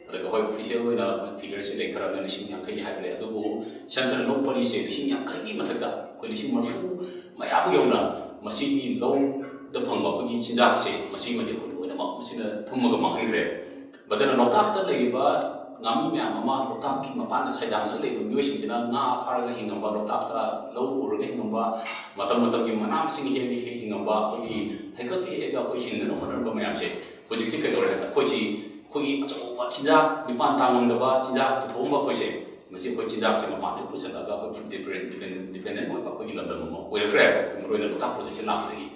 ꯑꯗꯨꯒ ꯍꯣꯏ, ꯑꯣꯐꯤꯁꯤꯌꯦꯜ ꯑꯣꯏꯅ ꯐꯤꯒꯔꯁꯤ ꯂꯩꯈ꯭ꯔꯕꯅꯤꯅ ꯂꯤꯁꯤꯡ ꯌꯥꯡꯈꯩ ꯍꯥꯏꯕ ꯂꯩ, ꯑꯗꯨꯕꯨ ꯏꯁꯝ ꯁꯝꯅ ꯂꯧ ꯄꯔꯤꯁꯦ ꯂꯤꯁꯤꯡ ꯌꯥꯡꯈꯩꯒꯤ ꯃꯊꯛꯇ ꯑꯩꯈꯣꯏ ꯂꯤꯁꯤꯡ ꯃꯔꯤꯐꯨ ꯃꯌꯥꯕꯨ ꯌꯧꯅ ꯃꯁꯤꯒꯤ ꯂꯧꯗ ꯐꯪꯕ ꯑꯩꯈꯣꯏꯒꯤ ꯆꯤꯟꯖꯥꯛꯁꯦ, ꯃꯁꯤꯃꯗꯤ ꯑꯩꯈꯣꯏ ꯂꯣꯏꯅꯃꯛ ꯃꯁꯤꯅ ꯊꯨꯝꯃꯒ ꯃꯥꯡꯍꯟꯈ꯭ꯔꯦ꯫ ꯃꯗꯨꯅ ꯂꯣꯛꯇꯥꯛꯇ ꯂꯩꯔꯤꯕ ꯉꯥꯃꯤ ꯃꯌꯥꯝ ꯑꯃ, ꯂꯣꯛꯇꯥꯛꯀꯤ ꯃꯄꯥꯟꯗ ꯁꯩꯗꯥꯡꯉꯒ ꯂꯩꯕ ꯃꯤꯑꯣꯏꯁꯤꯡꯁꯤꯅ ꯉꯥ ꯐꯥꯔꯒ ꯍꯤꯡꯉꯝꯕ, ꯂꯣꯛꯇꯥꯛꯇ ꯂꯧ ꯎꯔꯒ ꯍꯤꯡꯉꯝꯕ, ꯃꯇꯝ ꯃꯇꯝꯒꯤ ꯃꯅꯥ ꯃꯁꯤꯡ ꯍꯦꯛꯑꯒ ꯍꯤꯡꯉꯝꯕ, ꯑꯩꯈꯣꯏꯒꯤ ꯍꯩꯀꯛ ꯍꯦꯛꯑꯒ ꯑꯩꯈꯣꯏ ꯍꯤꯡꯅꯅꯕ ꯍꯣꯠꯅꯔꯝꯕ ꯃꯌꯥꯝꯁꯦ, ꯍꯧꯖꯤꯛꯇꯤ ꯀꯩꯗꯧꯔꯦ ꯍꯥꯏꯕꯗ ꯑꯩꯈꯣꯏꯁꯤ, ꯑꯩꯈꯣꯏꯒꯤ ꯑꯆꯧꯕ ꯆꯤꯟꯖꯥꯛ, ꯃꯤꯄꯥꯟ ꯇꯥꯡꯉꯝꯗꯕ ꯆꯤꯟꯖꯥꯛ ꯄꯨꯊꯣꯛꯑꯝꯕ ꯑꯩꯈꯣꯏꯁꯦ, ꯉꯁꯤ ꯑꯩꯈꯣꯏ ꯆꯤꯟꯖꯥꯛꯁꯦ ꯃꯄꯥꯟꯗꯒꯤ ꯄꯨꯁꯤꯜꯂꯒ ꯑꯩꯈꯣꯏ ꯐꯨꯗ ꯗꯤꯄꯦꯟꯗꯦꯟ ꯑꯣꯏꯕ ꯑꯩꯈꯣꯏꯒꯤ ꯂꯝꯗꯝ ꯑꯃ ꯑꯣꯏꯔꯛꯈ꯭ꯔꯦ, ꯑꯩꯈꯣꯏ ꯃꯔꯨꯑꯣꯏꯅ ꯂꯣꯛꯇꯥꯛ ꯄ꯭ꯔꯣꯖꯦꯛꯁꯦ ꯂꯥꯛꯄꯗꯒꯤ꯫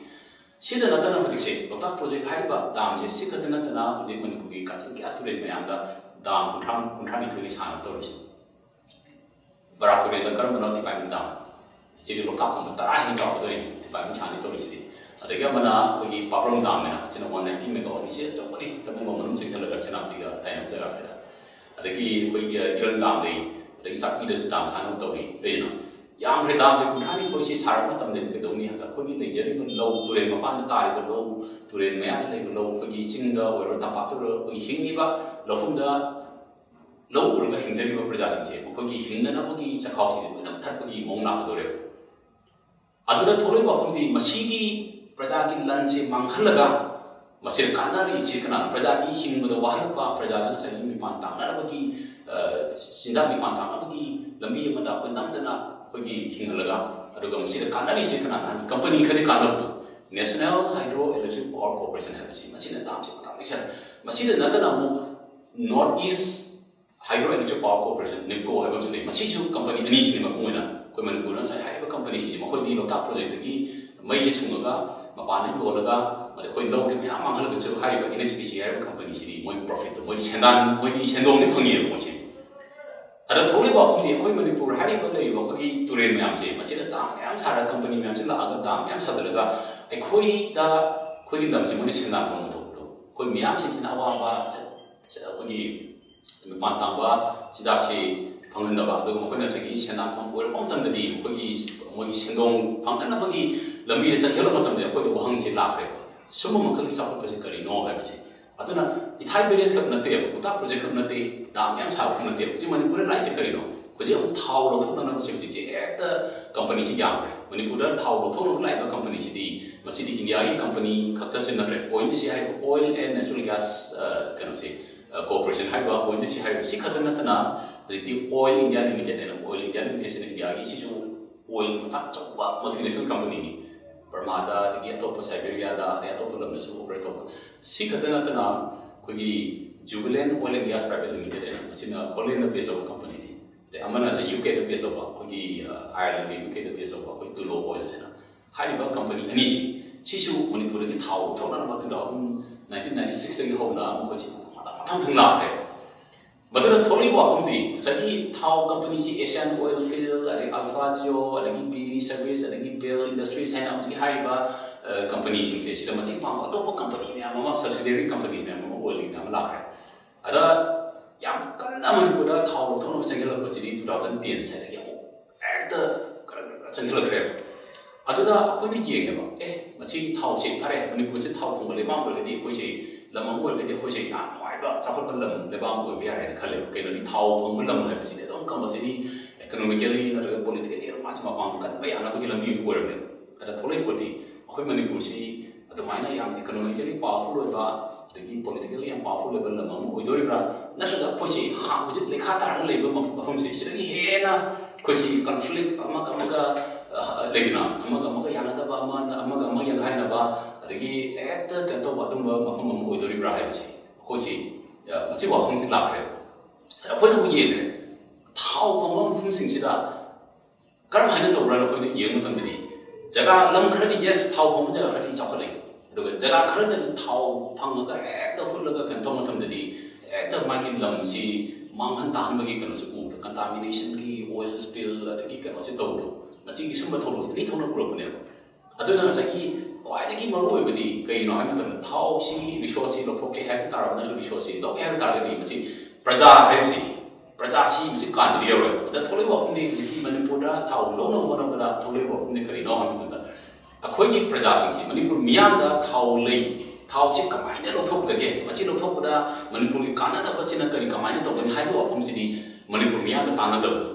ꯁꯤꯗ ꯅꯠꯇꯅ ꯍꯧꯖꯤꯛꯁꯦ ꯂꯣꯛꯇꯥꯛ ꯄ꯭ꯔꯣꯖꯦꯛ ꯍꯥꯏꯔꯤꯕ ꯗꯥꯝꯁꯦ ꯁꯤ ꯈꯛꯇ ꯅꯠꯇꯅ ꯍꯧꯖꯤꯛ ꯃꯅꯤꯄꯨꯔꯒꯤ ꯀꯥꯆꯤꯟ ꯀꯌꯥ ꯇꯨꯔꯦꯜ ꯃꯌꯥꯝꯗ ꯗꯥꯝ ꯀꯨꯟꯊ꯭ꯔꯥ, ꯀꯨꯟꯊ꯭ꯔꯥ ꯅꯤꯊꯣꯏꯅꯤ ꯁꯥꯅꯕ ꯇꯧꯔꯤꯁꯦ꯫ ꯕꯔꯥꯛ ꯇꯨꯔꯦꯜꯗ ꯀꯔꯝꯕꯅꯣ? ꯗꯤꯄꯥꯏꯃꯦꯟ ꯗꯥꯝ꯫ ꯁꯤꯗꯤ ꯂꯣꯛꯇꯥꯛꯀꯨꯝꯕ ꯇꯔꯥ ꯍꯦꯟꯅ ꯆꯥꯎꯒꯗꯣꯏꯅꯤ ꯗꯤꯄꯥꯏꯃꯦꯟ ꯁꯥꯅꯤ ꯇꯧꯔꯤꯁꯤꯗꯤ꯫ ꯑꯗꯒꯤ ꯑꯃꯅ ꯑꯩꯈꯣꯏꯒꯤ ꯄꯥꯕ꯭ꯔꯝ ꯗꯥꯝ ꯍꯥꯏꯅ, ꯑꯁꯤꯅ ꯋꯥꯟ ꯅꯥꯏꯟꯇꯤ ꯃꯦꯒꯥꯋꯥꯠꯅꯤ꯫ ꯁꯤ ꯑꯆꯧꯕꯅꯤ, ꯇꯃꯦꯡꯂꯣꯡ ꯃꯅꯨꯡ ꯆꯪꯁꯤꯜꯂꯒ ꯁꯦꯅꯥꯄꯇꯤꯒ ꯇꯥꯏꯅꯕ ꯖꯒꯥ ꯁ꯭ꯋꯥꯏꯗ꯫ ꯑꯗꯒꯤ ꯑꯩꯈꯣꯏꯒꯤ ꯏꯔꯪ ꯗꯥꯝ ꯂꯩ, ꯑꯗꯒꯤ ꯆꯥꯛꯄꯤꯗꯁꯨ ꯗꯥꯝ ꯁꯥꯅꯕ ꯇꯧꯔꯤ꯫ ꯂꯩꯗꯅ ꯌꯥꯝꯈ꯭ꯔꯦ꯫ ꯗꯥꯝꯁꯦ ꯀꯨꯟꯊ꯭ꯔꯥ ꯅꯤꯊꯣꯏꯁꯤ ꯁꯥꯔꯕ ꯃꯇꯝꯗꯗꯤ ꯀꯩꯗꯧꯅꯤ ꯍꯥꯏꯕꯗ ꯑꯩꯈꯣꯏꯒꯤ ꯂꯩꯖꯔꯤꯕ ꯂꯧ, ꯇꯨꯔꯦꯜ ꯃꯄꯥꯟꯗ ꯇꯥꯔꯤꯕ ꯂꯧ, ꯇꯨꯔꯦꯜ ꯃꯌꯥꯗ ꯂꯩꯕ ꯂꯧ, ꯑꯩꯈꯣꯏꯒꯤ ꯆꯤꯡꯗ ꯑꯣꯏꯔꯣ ꯇꯝꯄꯥꯛꯇ ꯑꯣꯏꯔꯣ ꯑꯩꯈꯣꯏꯒꯤ ꯍꯤꯡꯉꯤꯕ ꯂꯧꯐꯝꯗ ꯂꯧ ꯎꯔꯒ ꯍꯤꯡꯖꯔꯤꯕ ꯄ꯭ꯔꯖꯥꯁꯤꯡꯁꯦ ꯃꯈꯣꯏꯒꯤ ꯍꯤꯡꯅꯅꯕꯒꯤ ꯆꯥꯛꯈꯥꯎꯁꯤꯗꯤ ꯂꯣꯏꯅ ꯊꯠꯄꯒꯤ ꯃꯑꯣꯡ ꯂꯥꯛꯀꯗꯧꯔꯦꯕ꯫ ꯑꯗꯨꯗ ꯊꯣꯛꯂꯛꯏꯕ ꯋꯥꯐꯝꯗꯤ ꯃꯁꯤꯒꯤ ꯄ꯭ꯔꯖꯥꯒꯤ ꯂꯟꯁꯦ ꯃꯥꯡꯍꯜꯂꯒ ꯃꯁꯤꯗ ꯀꯥꯟꯅꯔꯤꯁꯤ ꯀꯅꯥꯅꯣ? ꯄ꯭ꯔꯖꯥꯒꯤ ꯍꯤꯡꯕꯗ ꯋꯥꯍꯜꯂꯛꯄ, ꯄ꯭ꯔꯖꯥꯗ ꯉꯁꯥꯏꯒꯤ ꯃꯤꯄꯥꯟ ꯇꯥꯡꯅꯅꯕꯒꯤ, ꯑ, ꯆꯤꯟꯖꯥꯛ ꯃꯤꯄꯥꯟ ꯇꯥꯡꯅꯕꯒꯤ ꯂꯝꯕꯤ ꯑꯃꯗ ꯑꯩꯈꯣꯏ ꯅꯝꯗꯅ ꯑꯩꯈꯣꯏꯒꯤ ꯍꯤꯡꯍꯜꯂꯒ, ꯑꯗꯨꯒ ꯃꯁꯤꯗ ꯀꯥꯟꯅꯔꯤꯁꯤ ꯀꯅꯥꯅꯣ ꯍꯥꯏꯕ ꯀꯝꯄꯅꯤ ꯈꯔꯗꯤ ꯀꯥꯟꯅꯕꯗꯣ, National Hydroelectric Power Corporation ꯍꯥꯏꯕꯁꯤ, ꯃꯁꯤꯅ ꯗꯥꯝꯁꯦ ꯄꯪꯁꯥ ꯂꯩꯁꯜꯂꯦ꯫ ꯃꯁꯤꯗ ꯅꯠꯇꯅ ꯑꯃꯨꯛ North East Hydroelectric Power Corporation, ꯅꯤꯞꯀꯣ ꯍꯥꯏꯕ ꯑꯃꯁꯨ ꯂꯩ꯫ ꯃꯁꯤꯁꯨ ꯀꯝꯄꯅꯤ ꯑꯅꯤꯁꯤꯅꯤ ꯃꯄꯨꯡ ꯑꯣꯏꯅ꯫ ꯑꯩꯈꯣꯏ ꯃꯅꯤꯄꯨꯔꯗ ꯉꯁꯥꯏ ꯍꯥꯏꯔꯤꯕ ꯀꯝꯄꯅꯤꯁꯤꯡꯁꯤ ꯃꯈꯣꯏꯗꯤ ꯂꯣꯛꯇꯥꯛ ꯄ꯭ꯔꯣꯖꯦꯛꯇꯒꯤ ꯃꯩꯁꯦ ꯁꯨꯡꯉꯒ ꯃꯄꯥꯟꯗ ꯌꯣꯜꯂꯒ, ꯑꯗꯩ ꯑꯩꯈꯣꯏ ꯂꯧꯗꯤ ꯃꯌꯥꯝ ꯃꯥꯡꯍꯜꯂꯒꯁꯨ ꯍꯥꯏꯔꯤꯕ ꯑꯦꯟ ꯑꯦꯁ ꯄꯤ ꯁꯤ ꯍꯥꯏꯔꯤꯕ ꯀꯝꯄꯅꯤꯁꯤꯗꯤ ꯃꯣꯏ ꯄ꯭ꯔꯣꯐꯤꯠꯇꯣ, ꯃꯣꯏꯗꯤ ꯁꯦꯟꯗꯥꯟ, ꯃꯣꯏꯗꯤ ꯁꯦꯟꯗꯣꯡꯗꯤ ꯐꯪꯉꯦꯕ ꯃꯣꯏꯁꯦ꯫ ꯑꯗ ꯊꯣꯛꯂꯤꯕ ꯋꯥꯐꯝꯗꯤ ꯑꯩꯈꯣꯏ ꯃꯅꯤꯄꯨꯔ ꯍꯥꯏꯔꯤꯕ ꯂꯩꯔꯤꯕ ꯑꯩꯈꯣꯏꯒꯤ ꯇꯨꯔꯦꯜ ꯃꯌꯥꯝꯁꯦ, ꯃꯁꯤꯗ ꯗꯥꯝ ꯃꯌꯥꯝ ꯁꯥꯔꯒ, ꯀꯝꯄꯅꯤ ꯃꯌꯥꯝꯁꯤ ꯂꯥꯛꯑꯒ ꯗꯥꯝ ꯃꯌꯥꯝ ꯁꯥꯖꯤꯜꯂꯒ ꯑꯩꯈꯣꯏꯗ, ꯑꯩꯈꯣꯏꯒꯤ ꯂꯝꯁꯤ ꯃꯣꯏꯅ ꯁꯦꯟꯗꯥꯟ ꯐꯪꯕ ꯊꯣꯛꯄꯗꯣ, ꯑꯩꯈꯣꯏ ꯃꯤꯌꯥꯝꯁꯤꯡꯁꯤꯅ ꯑꯋꯥꯕ, ꯑꯩꯈꯣꯏꯒꯤ ꯃꯤꯄꯥꯟ ꯇꯥꯡꯕ ꯆꯤꯟꯖꯥꯛꯁꯤ ꯐꯪꯍꯟꯗꯕ, ꯑꯗꯨꯒ ꯃꯈꯣꯏꯅ ꯉꯁꯥꯏꯒꯤ ꯁꯦꯟꯗꯥꯟ ꯐꯪꯕ ꯑꯣꯏꯔꯛꯄ ꯃꯇꯝꯗꯗꯤ ꯃꯈꯣꯏꯒꯤ, ꯃꯣꯏꯒꯤ ꯁꯦꯟꯗꯣꯡ ꯐꯪꯅꯅꯕꯒꯤ ꯂꯝꯕꯤꯗ ꯆꯪꯁꯤꯜꯂꯛꯄ ꯃꯇꯝꯗ ꯑꯩꯈꯣꯏꯗ ꯋꯥꯍꯪꯁꯤ ꯂꯥꯛꯈ꯭ꯔꯦꯕ, ꯁꯨꯝꯕ ꯃꯈꯜꯒꯤ ꯆꯥꯎꯈꯠꯄꯁꯤ ꯀꯔꯤꯅꯣ ꯍꯥꯏꯕꯁꯤ꯫ ꯑꯗꯨꯅ ꯏꯊꯥꯏ ꯕꯦꯔꯦꯖ ꯈꯛ ꯅꯠꯇꯦꯕ, ꯂꯣꯛꯇꯥꯛ ꯄ꯭ꯔꯣꯖꯦꯛ ꯈꯛ ꯅꯠꯇꯦ, ꯗꯥꯝ ꯃꯌꯥꯝ ꯁꯥꯕ ꯈꯛ ꯅꯠꯇꯦꯕ꯫ ꯍꯧꯖꯤꯛ ꯃꯅꯤꯄꯨꯔꯗ ꯂꯥꯛꯏꯁꯦ ꯀꯔꯤꯅꯣ? ꯍꯧꯖꯤꯛ ꯑꯃꯨꯛ ꯊꯥꯎ ꯂꯧꯊꯣꯛꯅꯅꯕꯁꯦ ꯍꯧꯖꯤꯛꯁꯦ ꯍꯦꯛꯇ ꯀꯝꯄꯅꯤꯁꯤ ꯌꯥꯝꯈ꯭ꯔꯦ꯫ ꯃꯅꯤꯄꯨꯔꯗ ꯊꯥꯎ ꯂꯧꯊꯣꯛꯅꯕ ꯂꯥꯛꯏꯕ ꯀꯝꯄꯅꯤꯁꯤꯗꯤ ꯃꯁꯤꯗꯤ ꯏꯟꯗꯤꯌꯥꯒꯤ ꯀꯝꯄꯅꯤ ꯈꯛꯇꯁꯨ ꯅꯠꯇ꯭ꯔꯦ, ꯑꯣ ꯑꯦꯟ ꯖꯤ ꯁꯤ ꯍꯥꯏꯔꯤꯕ Oil and Natural Gas, ꯑ, ꯀꯩꯅꯣꯁꯦ, ꯑ, Corporation ꯍꯥꯏꯔꯤꯕ ꯑꯣ ꯑꯦꯟ ꯖꯤ ꯁꯤ ꯍꯥꯏꯔꯤꯕ ꯁꯤ ꯈꯛꯇ ꯅꯠꯇꯅ ꯍꯧꯖꯤꯛꯇꯤ Oil India Limited ꯍꯥꯏꯅ, Oil India Limited ꯁꯤꯅ ꯏꯟꯗꯤꯌꯥꯒꯤ ꯁꯤꯁꯨ ꯑꯣꯏꯜꯒꯤ ꯃꯇꯥꯡ ꯑꯆꯧꯕ multinational ꯀꯝꯄꯅꯤꯅꯤ꯫ ꯕꯔꯃꯥꯗ, ꯑꯗꯒꯤ ꯑꯇꯣꯞꯄ ꯁꯥꯏꯕꯦꯔꯤꯌꯥꯗ, ꯑꯗꯩ ꯑꯇꯣꯞꯄ ꯂꯝꯗꯁꯨ ꯑꯣꯄꯔꯦꯠ ꯇꯧꯕ꯫ ꯁꯤ ꯈꯛꯇ ꯅꯠꯇꯅ ꯑꯩꯈꯣꯏꯒꯤ Jubilant Oil and Gas Private Limited ꯍꯥꯏꯅ, ꯃꯁꯤꯅ ꯍꯣꯂꯦꯟꯗ ꯕꯦꯁ ꯇꯧꯕ ꯀꯝꯄꯅꯤꯅꯤ꯫ ꯑꯗꯩ ꯑꯃꯅ ꯉꯁꯥꯏ ꯌꯨ ꯀꯦꯗ ꯕꯦꯁ ꯇꯧꯕ ꯑꯩꯈꯣꯏꯒꯤ ꯑꯥꯏꯔꯂꯦꯟꯒꯤ ꯌꯨ ꯀꯦꯗ ꯕꯦꯁ ꯇꯧꯕ ꯑꯩꯈꯣꯏ ꯇꯨꯂꯣ ꯑꯣꯏꯜꯁꯤꯅ, ꯍꯥꯏꯔꯤꯕ ꯀꯝꯄꯅꯤ ꯑꯅꯤꯁꯤ, ꯁꯤꯁꯨ ꯃꯅꯤꯄꯨꯔꯗꯒꯤ ꯊꯥꯎ ꯂꯧꯊꯣꯛꯅꯅꯕ two thousand nineteen ninety sixꯇꯒꯤ ꯍꯧꯅ ꯃꯈꯣꯏꯁꯤ ꯃꯊꯪ ꯃꯊꯪ ꯃꯊꯪ ꯃꯊꯪ ꯂꯥꯛꯈ꯭ꯔꯦ꯫ ꯃꯗꯨꯅ ꯊꯣꯛꯂꯛꯏꯕ ꯋꯥꯐꯝꯗꯤ ꯉꯁꯥꯏꯒꯤ ꯊꯥꯎ ꯀꯝꯄꯅꯤꯁꯤ Asian Oilfield, ꯑꯗꯒꯤ Alpha Geo, ꯑꯗꯒꯤ ꯕꯤ ꯗꯤ Service, ꯑꯗꯒꯤ ꯕꯦꯜ ꯏꯟꯗꯁꯇ꯭ꯔꯤꯁ ꯍꯥꯏꯅ ꯍꯧꯖꯤꯛ ꯍꯥꯏꯔꯤꯕ ꯀꯝꯄꯅꯤꯁꯤꯡꯁꯦ, ꯁꯤꯗ ꯃꯇꯦꯡ ꯄꯥꯡꯕ ꯑꯇꯣꯞꯄ ꯀꯝꯄꯅꯤ ꯃꯌꯥꯝ ꯑꯃ, ꯁꯕꯁꯤꯗꯤꯌꯔꯤ ꯀꯝꯄꯅꯤꯁ ꯃꯌꯥꯝ ꯑꯃ, ꯑꯣꯏꯜꯒꯤ ꯃꯌꯥꯝ ꯑꯃ ꯂꯥꯛꯈ꯭ꯔꯦ꯫ ꯑꯗ ꯌꯥꯝ ꯀꯟꯅ ꯃꯅꯤꯄꯨꯔꯗ ꯊꯥꯎ ꯂꯧꯊꯣꯛꯅꯕ ꯆꯪꯁꯤꯜꯂꯛꯄꯁꯤꯗꯤ two thousand ten ꯁ꯭ꯋꯥꯏꯗꯒꯤ ꯑꯃꯨꯛ ꯍꯦꯛꯇ ꯈꯔ ꯈꯔ ꯆꯪꯁꯤꯜꯂꯛꯈ꯭ꯔꯦꯕ꯫ ꯑꯗꯨꯗ ꯑꯩꯈꯣꯏꯅ ꯌꯦꯡꯉꯦꯕ, ꯑꯦ, ꯃꯁꯤꯒꯤ ꯊꯥꯎꯁꯦ ꯐꯔꯦ, ꯃꯅꯤꯄꯨꯔꯁꯦ ꯊꯥꯎ ꯐꯪꯕ ꯂꯩꯕꯥꯛ ꯑꯣꯏꯔꯒꯗꯤ, ꯑꯩꯈꯣꯏꯁꯦ ꯂꯝ ꯑꯃ ꯑꯣꯏꯔꯒꯗꯤ, ꯑꯩꯈꯣꯏꯁꯦ ꯌꯥꯝ ꯅꯨꯡꯉꯥꯏꯕ ꯆꯥꯎꯈꯠꯄ ꯂꯝ, ꯂꯩꯕꯥꯛ ꯑꯃ ꯑꯣꯏꯕ ꯌꯥꯔꯦꯅ ꯈꯜꯂꯦꯕ꯫ ꯀꯩꯅꯣꯗꯤ ꯊꯥꯎ ꯐꯪꯕ ꯂꯝ ꯍꯥꯏꯕꯁꯤꯗꯤ ꯑꯗꯨꯝ ꯀꯝꯄꯜꯁꯔꯤ ꯏꯀꯣꯅꯣꯃꯤꯀꯦꯜꯂꯤ ꯅꯠꯇ꯭ꯔꯒ ꯄꯣꯂꯤꯇꯤꯀꯦꯜꯂꯤ ꯑꯗꯨꯝ ꯃꯥꯁꯦ ꯃꯄꯥꯡ ꯀꯟꯕ ꯌꯥꯅꯕꯒꯤ ꯂꯝꯕꯤ ꯑꯃ ꯑꯣꯏꯔꯕꯅꯦꯕ꯫ ꯑꯗ ꯊꯣꯛꯂꯛꯏ ꯄꯣꯠꯇꯤ ꯑꯩꯈꯣꯏ ꯃꯅꯤꯄꯨꯔꯁꯤ ꯑꯗꯨꯃꯥꯏꯅ ꯌꯥꯝ ꯏꯀꯣꯅꯣꯃꯤꯀꯦꯜꯂꯤ ꯄꯥꯋꯔꯐꯨꯜ ꯑꯣꯏꯕ, ꯑꯗꯒꯤ ꯄꯣꯂꯤꯇꯤꯀꯦꯜꯂꯤ ꯌꯥꯝ ꯄꯥꯋꯔꯐꯨꯜ ꯑꯣꯏꯕ ꯂꯝ ꯑꯃ ꯑꯣꯏꯗꯣꯔꯤꯕ꯭ꯔꯥ, ꯅꯠꯇ꯭ꯔꯒ ꯑꯩꯈꯣꯏꯁꯤ ꯍꯥ-, ꯍꯧꯖꯤꯛ ꯂꯩꯈꯥ ꯇꯥꯔꯒ ꯂꯩꯕ ꯃꯐꯝꯁꯦ, ꯁꯤꯗꯒꯤ ꯍꯦꯟꯅ ꯑꯩꯈꯣꯏꯁꯤ ꯀꯟꯐ꯭ꯂꯤꯛ ꯑꯃꯒ ꯑꯃꯒ, ꯑ, ꯂꯩꯗꯅ, ꯑꯃꯒ ꯑꯃꯒ ꯌꯥꯅꯗꯕ, ꯑꯃꯅ ꯑꯃꯒ ꯑꯃꯒ ꯌꯥꯟꯈꯥꯏꯅꯕ, ꯑꯗꯒꯤ ꯍꯦꯛꯇ ꯀꯩꯅꯣ ꯇꯧꯕ ꯑꯗꯨꯝꯕ ꯃꯐꯝ ꯑꯃ ꯑꯣꯏꯗꯣꯔꯤꯕ꯭ꯔꯥ ꯍꯥꯏꯕꯁꯤ ꯑꯩꯈꯣꯏꯁꯤ, ꯑ, ꯃꯁꯤ ꯋꯥꯐꯝꯁꯤ ꯂꯥꯛꯈ꯭ꯔꯦꯕ꯫ ꯑꯗ ꯑꯩꯈꯣꯏꯅ ꯑꯃꯨꯛ ꯌꯦꯡꯈ꯭ꯔꯦ, ꯊꯥꯎ ꯐꯪꯕ ꯃꯐꯝꯁꯤꯡꯁꯤꯗ ꯀꯔꯝ ꯍꯥꯏꯅ ꯇꯧꯕ꯭ꯔꯥꯅ ꯑꯩꯈꯣꯏꯅ ꯌꯦꯡꯕ ꯃꯇꯝꯗꯗꯤ, ꯖꯒꯥ ꯂꯝ ꯈꯔꯗꯤ, ꯌꯦꯁ, ꯊꯥꯎ ꯐꯪꯕ ꯖꯒꯥ ꯈꯔꯗꯤ ꯆꯥꯎꯈꯠꯂꯦ, ꯑꯗꯨꯒ ꯖꯒꯥ ꯈꯔꯗꯗꯤ ꯊꯥꯎ ꯐꯪꯉꯒ ꯍꯦꯛꯇ ꯍꯨꯠꯂꯒ ꯀꯩꯅꯣ ꯇꯧꯕ ꯃꯇꯝꯗꯗꯤ ꯍꯦꯛꯇ ꯃꯥꯒꯤ ꯂꯝꯁꯤ ꯃꯥꯡꯍꯟ ꯇꯥꯍꯟꯕꯒꯤ ꯀꯩꯅꯣꯁꯤ ꯎꯕꯗ, ꯀꯟꯇꯥꯃꯤꯅꯦꯁꯟꯒꯤ, ꯑꯣꯏꯜ ꯁ꯭ꯄꯤꯜ, ꯑꯗꯒꯤ ꯀꯩꯅꯣꯁꯤ ꯇꯧꯕꯗꯣ, ꯃꯁꯤꯒꯤ ꯁꯨꯝꯕ ꯊꯧꯗꯣꯛꯁꯦ ꯑꯅꯤ ꯊꯣꯛꯅ ꯎꯔꯛꯄꯅꯦꯕ꯫ ꯑꯗꯨꯅ ꯉꯁꯥꯏꯒꯤ ꯈ꯭ꯋꯥꯏꯗꯒꯤ ꯃꯔꯨ ꯑꯣꯏꯕꯗꯤ ꯀꯩꯅꯣ ꯍꯥꯏꯕ ꯃꯇꯝꯗ, ꯊꯥꯎꯁꯤ, ꯔꯤꯁꯣꯔꯁꯁꯤ ꯂꯧꯊꯣꯛꯀꯦ ꯍꯥꯏꯕ ꯇꯥꯔꯕ, ꯅꯠꯇ꯭ꯔꯒ ꯔꯤꯁꯣꯔꯁꯁꯤ ꯂꯧꯒꯦ ꯍꯥꯏꯕ ꯇꯥꯔꯒꯗꯤ, ꯃꯁꯤ ꯄ꯭ꯔꯖꯥ ꯍꯥꯏꯕꯁꯤ, ꯄ꯭ꯔꯖꯥꯁꯤ ꯃꯁꯤ ꯀꯥꯟꯕꯗꯤ ꯌꯧꯔꯣꯏ꯫ ꯑꯗ ꯊꯣꯛꯂꯛꯏꯕ ꯋꯥꯐꯝꯗꯤ, ꯍꯧꯖꯤꯛꯀꯤ ꯃꯅꯤꯄꯨꯔꯗ ꯊꯥꯎ ꯂꯧꯅꯕ ꯍꯣꯠꯅꯕꯗ ꯊꯣꯛꯂꯛꯏꯕ ꯋꯥꯐꯝꯗꯤ ꯀꯔꯤꯅꯣ ꯍꯥꯏꯕ ꯃꯇꯝꯗ, ꯑꯩꯈꯣꯏꯒꯤ ꯄ꯭ꯔꯖꯥꯁꯤꯡꯁꯤ, ꯃꯅꯤꯄꯨꯔ ꯃꯤꯌꯥꯝꯗ ꯊꯥꯎ ꯂꯩ, ꯊꯥꯎꯁꯤ ꯀꯃꯥꯏꯅ ꯂꯧꯊꯣꯛꯀꯗꯒꯦ, ꯃꯁꯤ ꯂꯧꯊꯣꯛꯄꯗ ꯃꯅꯤꯄꯨꯔꯒꯤ ꯀꯥꯟꯅꯗꯕꯁꯤꯅ ꯀꯔꯤ, ꯀꯃꯥꯏꯅ ꯇꯧꯒꯅꯤ ꯍꯥꯏꯕ ꯋꯥꯐꯝꯁꯤꯗꯤ ꯃꯅꯤꯄꯨꯔ ꯃꯤꯌꯥꯝꯅ ꯇꯥꯟꯅꯗꯕꯗꯣ꯫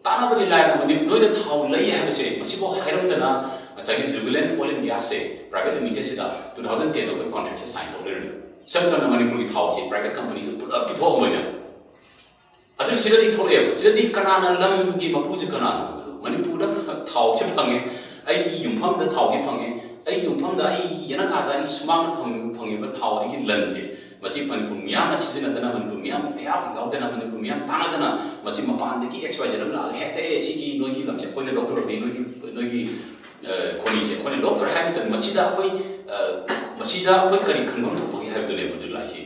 ꯇꯥꯟꯅꯕꯗꯤ ꯂꯥꯏꯔꯅ, ꯃꯅꯤꯄꯨꯔ ꯅꯣꯏꯅ ꯊꯥꯎ ꯂꯩ ꯍꯥꯏꯕꯁꯦ ꯃꯁꯤꯐꯥꯎ ꯍꯥꯏꯔꯝꯗꯅ, ꯉꯁꯥꯏꯒꯤ ꯖꯨꯕꯤꯂꯦꯟ ꯑꯣꯏꯜ ꯑꯦꯟ ꯒ꯭ꯌꯥꯁꯁꯦ ꯄ꯭ꯔꯥꯏꯚꯦꯠ ꯂꯤꯃꯤꯇꯦꯠꯁꯤꯗ two thousand tenꯗ ꯑꯩꯈꯣꯏ ꯀꯣꯟꯇ꯭ꯔꯦꯛꯁꯦ ꯁꯥꯏꯟ ꯇꯧ ꯂꯩꯔꯝꯃꯦ꯫ ꯏꯁꯝ ꯁꯝꯅ ꯃꯅꯤꯄꯨꯔꯒꯤ ꯊꯥꯎꯁꯤ ꯄ꯭ꯔꯥꯏꯚꯦꯠ ꯀꯝꯄꯅꯤꯗ ꯄꯨꯂꯞ ꯄꯤꯊꯣꯛꯑꯝꯕꯅꯦ꯫ ꯑꯗꯨ ꯁꯤꯗꯗꯤ ꯊꯣꯛꯂꯛꯑꯦꯕ꯫ ꯁꯤꯗꯗꯤ ꯀꯅꯥꯅ, ꯂꯝꯒꯤ ꯃꯄꯨꯁꯦ ꯀꯅꯥꯅꯣ? ꯃꯅꯤꯄꯨꯔꯗ ꯊꯥꯎꯁꯦ ꯐꯪꯉꯦ, ꯑꯩꯒꯤ ꯌꯨꯝꯐꯝꯗ ꯊꯥꯎꯁꯦ ꯐꯪꯉꯦ, ꯑꯩꯒꯤ ꯌꯨꯝꯐꯝꯗ, ꯑꯩ ꯌꯦꯅꯈꯥꯗ, ꯑꯩꯒꯤ ꯁꯨꯃꯥꯡꯗ ꯐꯪ-, ꯐꯪꯉꯤꯕ ꯊꯥꯎ, ꯑꯩꯒꯤ ꯂꯟꯁꯦ ꯃꯁꯤ ꯃꯅꯤꯄꯨꯔ ꯃꯤꯌꯥꯝꯅ ꯁꯤꯖꯤꯟꯅꯗꯅ, ꯃꯅꯤꯄꯨꯔ ꯃꯤꯌꯥꯝ ꯑꯌꯥꯕ ꯌꯥꯎꯗꯅ, ꯃꯅꯤꯄꯨꯔ ꯃꯤꯌꯥꯝ ꯇꯥꯟꯅꯗꯅ, ꯃꯁꯤ ꯃꯄꯥꯟꯗꯒꯤ X Y Z ꯑꯃ ꯂꯥꯛꯑꯒ ꯍꯦꯛꯇ, "ꯑꯦ, ꯁꯤꯒꯤ ꯅꯣꯏꯒꯤ ꯂꯝꯁꯦ ꯑꯩꯈꯣꯏꯅ ꯂꯧꯗꯣꯔꯕꯅꯤ, ꯅꯣꯏꯒꯤ, ꯅꯣꯏꯒꯤ, ꯑ, ꯈꯣꯅꯤꯁꯦ ꯑꯩꯈꯣꯏꯅ ꯂꯧꯗꯣꯔꯦ" ꯍꯥꯏꯕ ꯃꯇꯝꯗ, ꯃꯁꯤꯗ ꯑꯩꯈꯣꯏ, ꯑ, ꯃꯁꯤꯗ ꯑꯩꯈꯣꯏ ꯀꯔꯤ ꯈꯟꯐꯝ ꯊꯣꯛꯄꯒꯦ ꯍꯥꯏꯕꯗꯨꯅꯦꯕ ꯑꯗꯨ ꯂꯥꯛꯏꯁꯤ꯫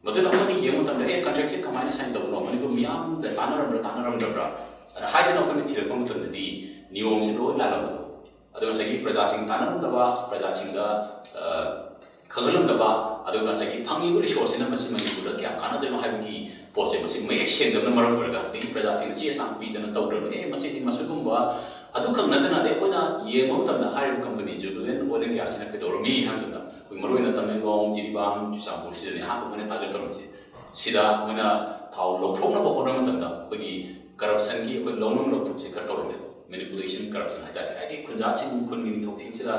ꯃꯗꯨꯅ ꯑꯩꯈꯣꯏꯅ ꯌꯦꯡꯕ ꯃꯇꯝꯗ, "ꯑꯦ, ꯀꯟꯇ꯭ꯔꯦꯛꯁꯦ ꯀꯃꯥꯏꯅ ꯁꯥꯏꯟ ꯇꯧꯕꯅꯣ? ꯃꯅꯤꯄꯨꯔ ꯃꯤꯌꯥꯝꯗ ꯇꯥꯟꯅꯔꯝꯕ꯭ꯔꯥ, ꯇꯥꯟꯅꯔꯝꯗꯕ꯭ꯔꯥ?" ꯑꯗ ꯍꯥꯏꯗꯅ ꯑꯩꯈꯣꯏꯅ ꯊꯤꯔꯛꯄ ꯃꯇꯝꯗꯗꯤ, ꯅꯤꯌꯣꯝꯁꯦ ꯂꯣꯏ ꯂꯥꯜꯂꯝꯕꯗꯣ꯫ ꯑꯗꯣ ꯉꯁꯥꯏꯒꯤ ꯄ꯭ꯔꯖꯥꯁꯤꯡ ꯇꯥꯟꯅꯔꯝꯗꯕ, ꯄ꯭ꯔꯖꯥꯁꯤꯡꯗ, ꯑ, ꯈꯪꯍꯜꯂꯝꯗꯕ, ꯑꯗꯨꯒ ꯉꯁꯥꯏꯒꯤ ꯐꯪꯉꯤꯕ ꯔꯤꯁꯣꯔꯁꯁꯤꯅ ꯃꯁꯤ ꯃꯅꯤꯄꯨꯔꯗ ꯀꯌꯥꯝ ꯀꯥꯟꯅꯗꯣꯏꯅꯣ ꯍꯥꯏꯕꯒꯤ ꯄꯣꯠꯁꯦ ꯃꯁꯤ ꯃꯌꯦꯛ ꯁꯦꯡꯗꯕꯅ ꯃꯔꯝ ꯑꯣꯏꯔꯒ, ꯑꯗꯒꯤ ꯄ꯭ꯔꯖꯥꯁꯤꯡꯅ ꯆꯦ ꯆꯥꯡ ꯄꯤꯗꯅ ꯇꯧꯗ꯭ꯔꯕꯅꯦ꯫ ꯑꯦ, ꯃꯁꯤꯗꯤ ꯃꯁꯤꯒꯨꯝꯕ, ꯑꯗꯨꯈꯛ ꯅꯠꯇꯅ, ꯑꯗꯩ ꯑꯩꯈꯣꯏꯅ ꯌꯦꯡꯕ ꯃꯇꯝꯗ ꯍꯥꯏꯔꯤꯕ ꯀꯝꯄꯅꯤ ꯖꯨꯕꯤꯂꯦꯟ ꯑꯣꯏꯜ ꯑꯦꯟ ꯒ꯭ꯌꯥꯁꯁꯤꯅ ꯀꯩꯗꯧꯔꯝꯃꯤ ꯍꯥꯏꯕ ꯃꯇꯝꯗ, ꯑꯩꯈꯣꯏ ꯃꯔꯨꯑꯣꯏꯅ ꯇꯃꯦꯡꯂꯣꯡ, ꯖꯤꯔꯤꯕꯥꯝ, ꯆꯨꯔꯆꯥꯟꯄꯨꯔꯁꯤꯗꯅꯦ ꯑꯍꯥꯟꯕ ꯑꯩꯈꯣꯏꯅ ꯇꯥꯔꯒꯦꯠ ꯇꯧꯔꯝꯃꯤꯁꯦ꯫ ꯁꯤꯗ ꯃꯣꯏꯅ ꯊꯥꯎ ꯂꯧꯊꯣꯛꯅꯕ ꯍꯣꯠꯅꯕ ꯃꯇꯝꯗ ꯑꯩꯈꯣꯏꯒꯤ ꯀꯔꯞꯁꯟꯒꯤ, ꯑꯩꯈꯣꯏ ꯂꯧꯅꯝ ꯂꯧꯊꯣꯛꯁꯦ ꯈꯔ ꯇꯧꯔꯝꯃꯦꯕ, ꯃꯦꯅꯤꯄꯨꯂꯦꯁꯟ, ꯀꯔꯞꯁꯟ ꯍꯥꯏꯇꯥꯔꯦ꯫ ꯍꯥꯏꯗꯤ ꯈꯨꯟꯖꯥꯁꯤꯡ, ꯈꯨꯟꯒꯤ ꯅꯤꯡꯊꯧꯁꯤꯡꯁꯤꯗ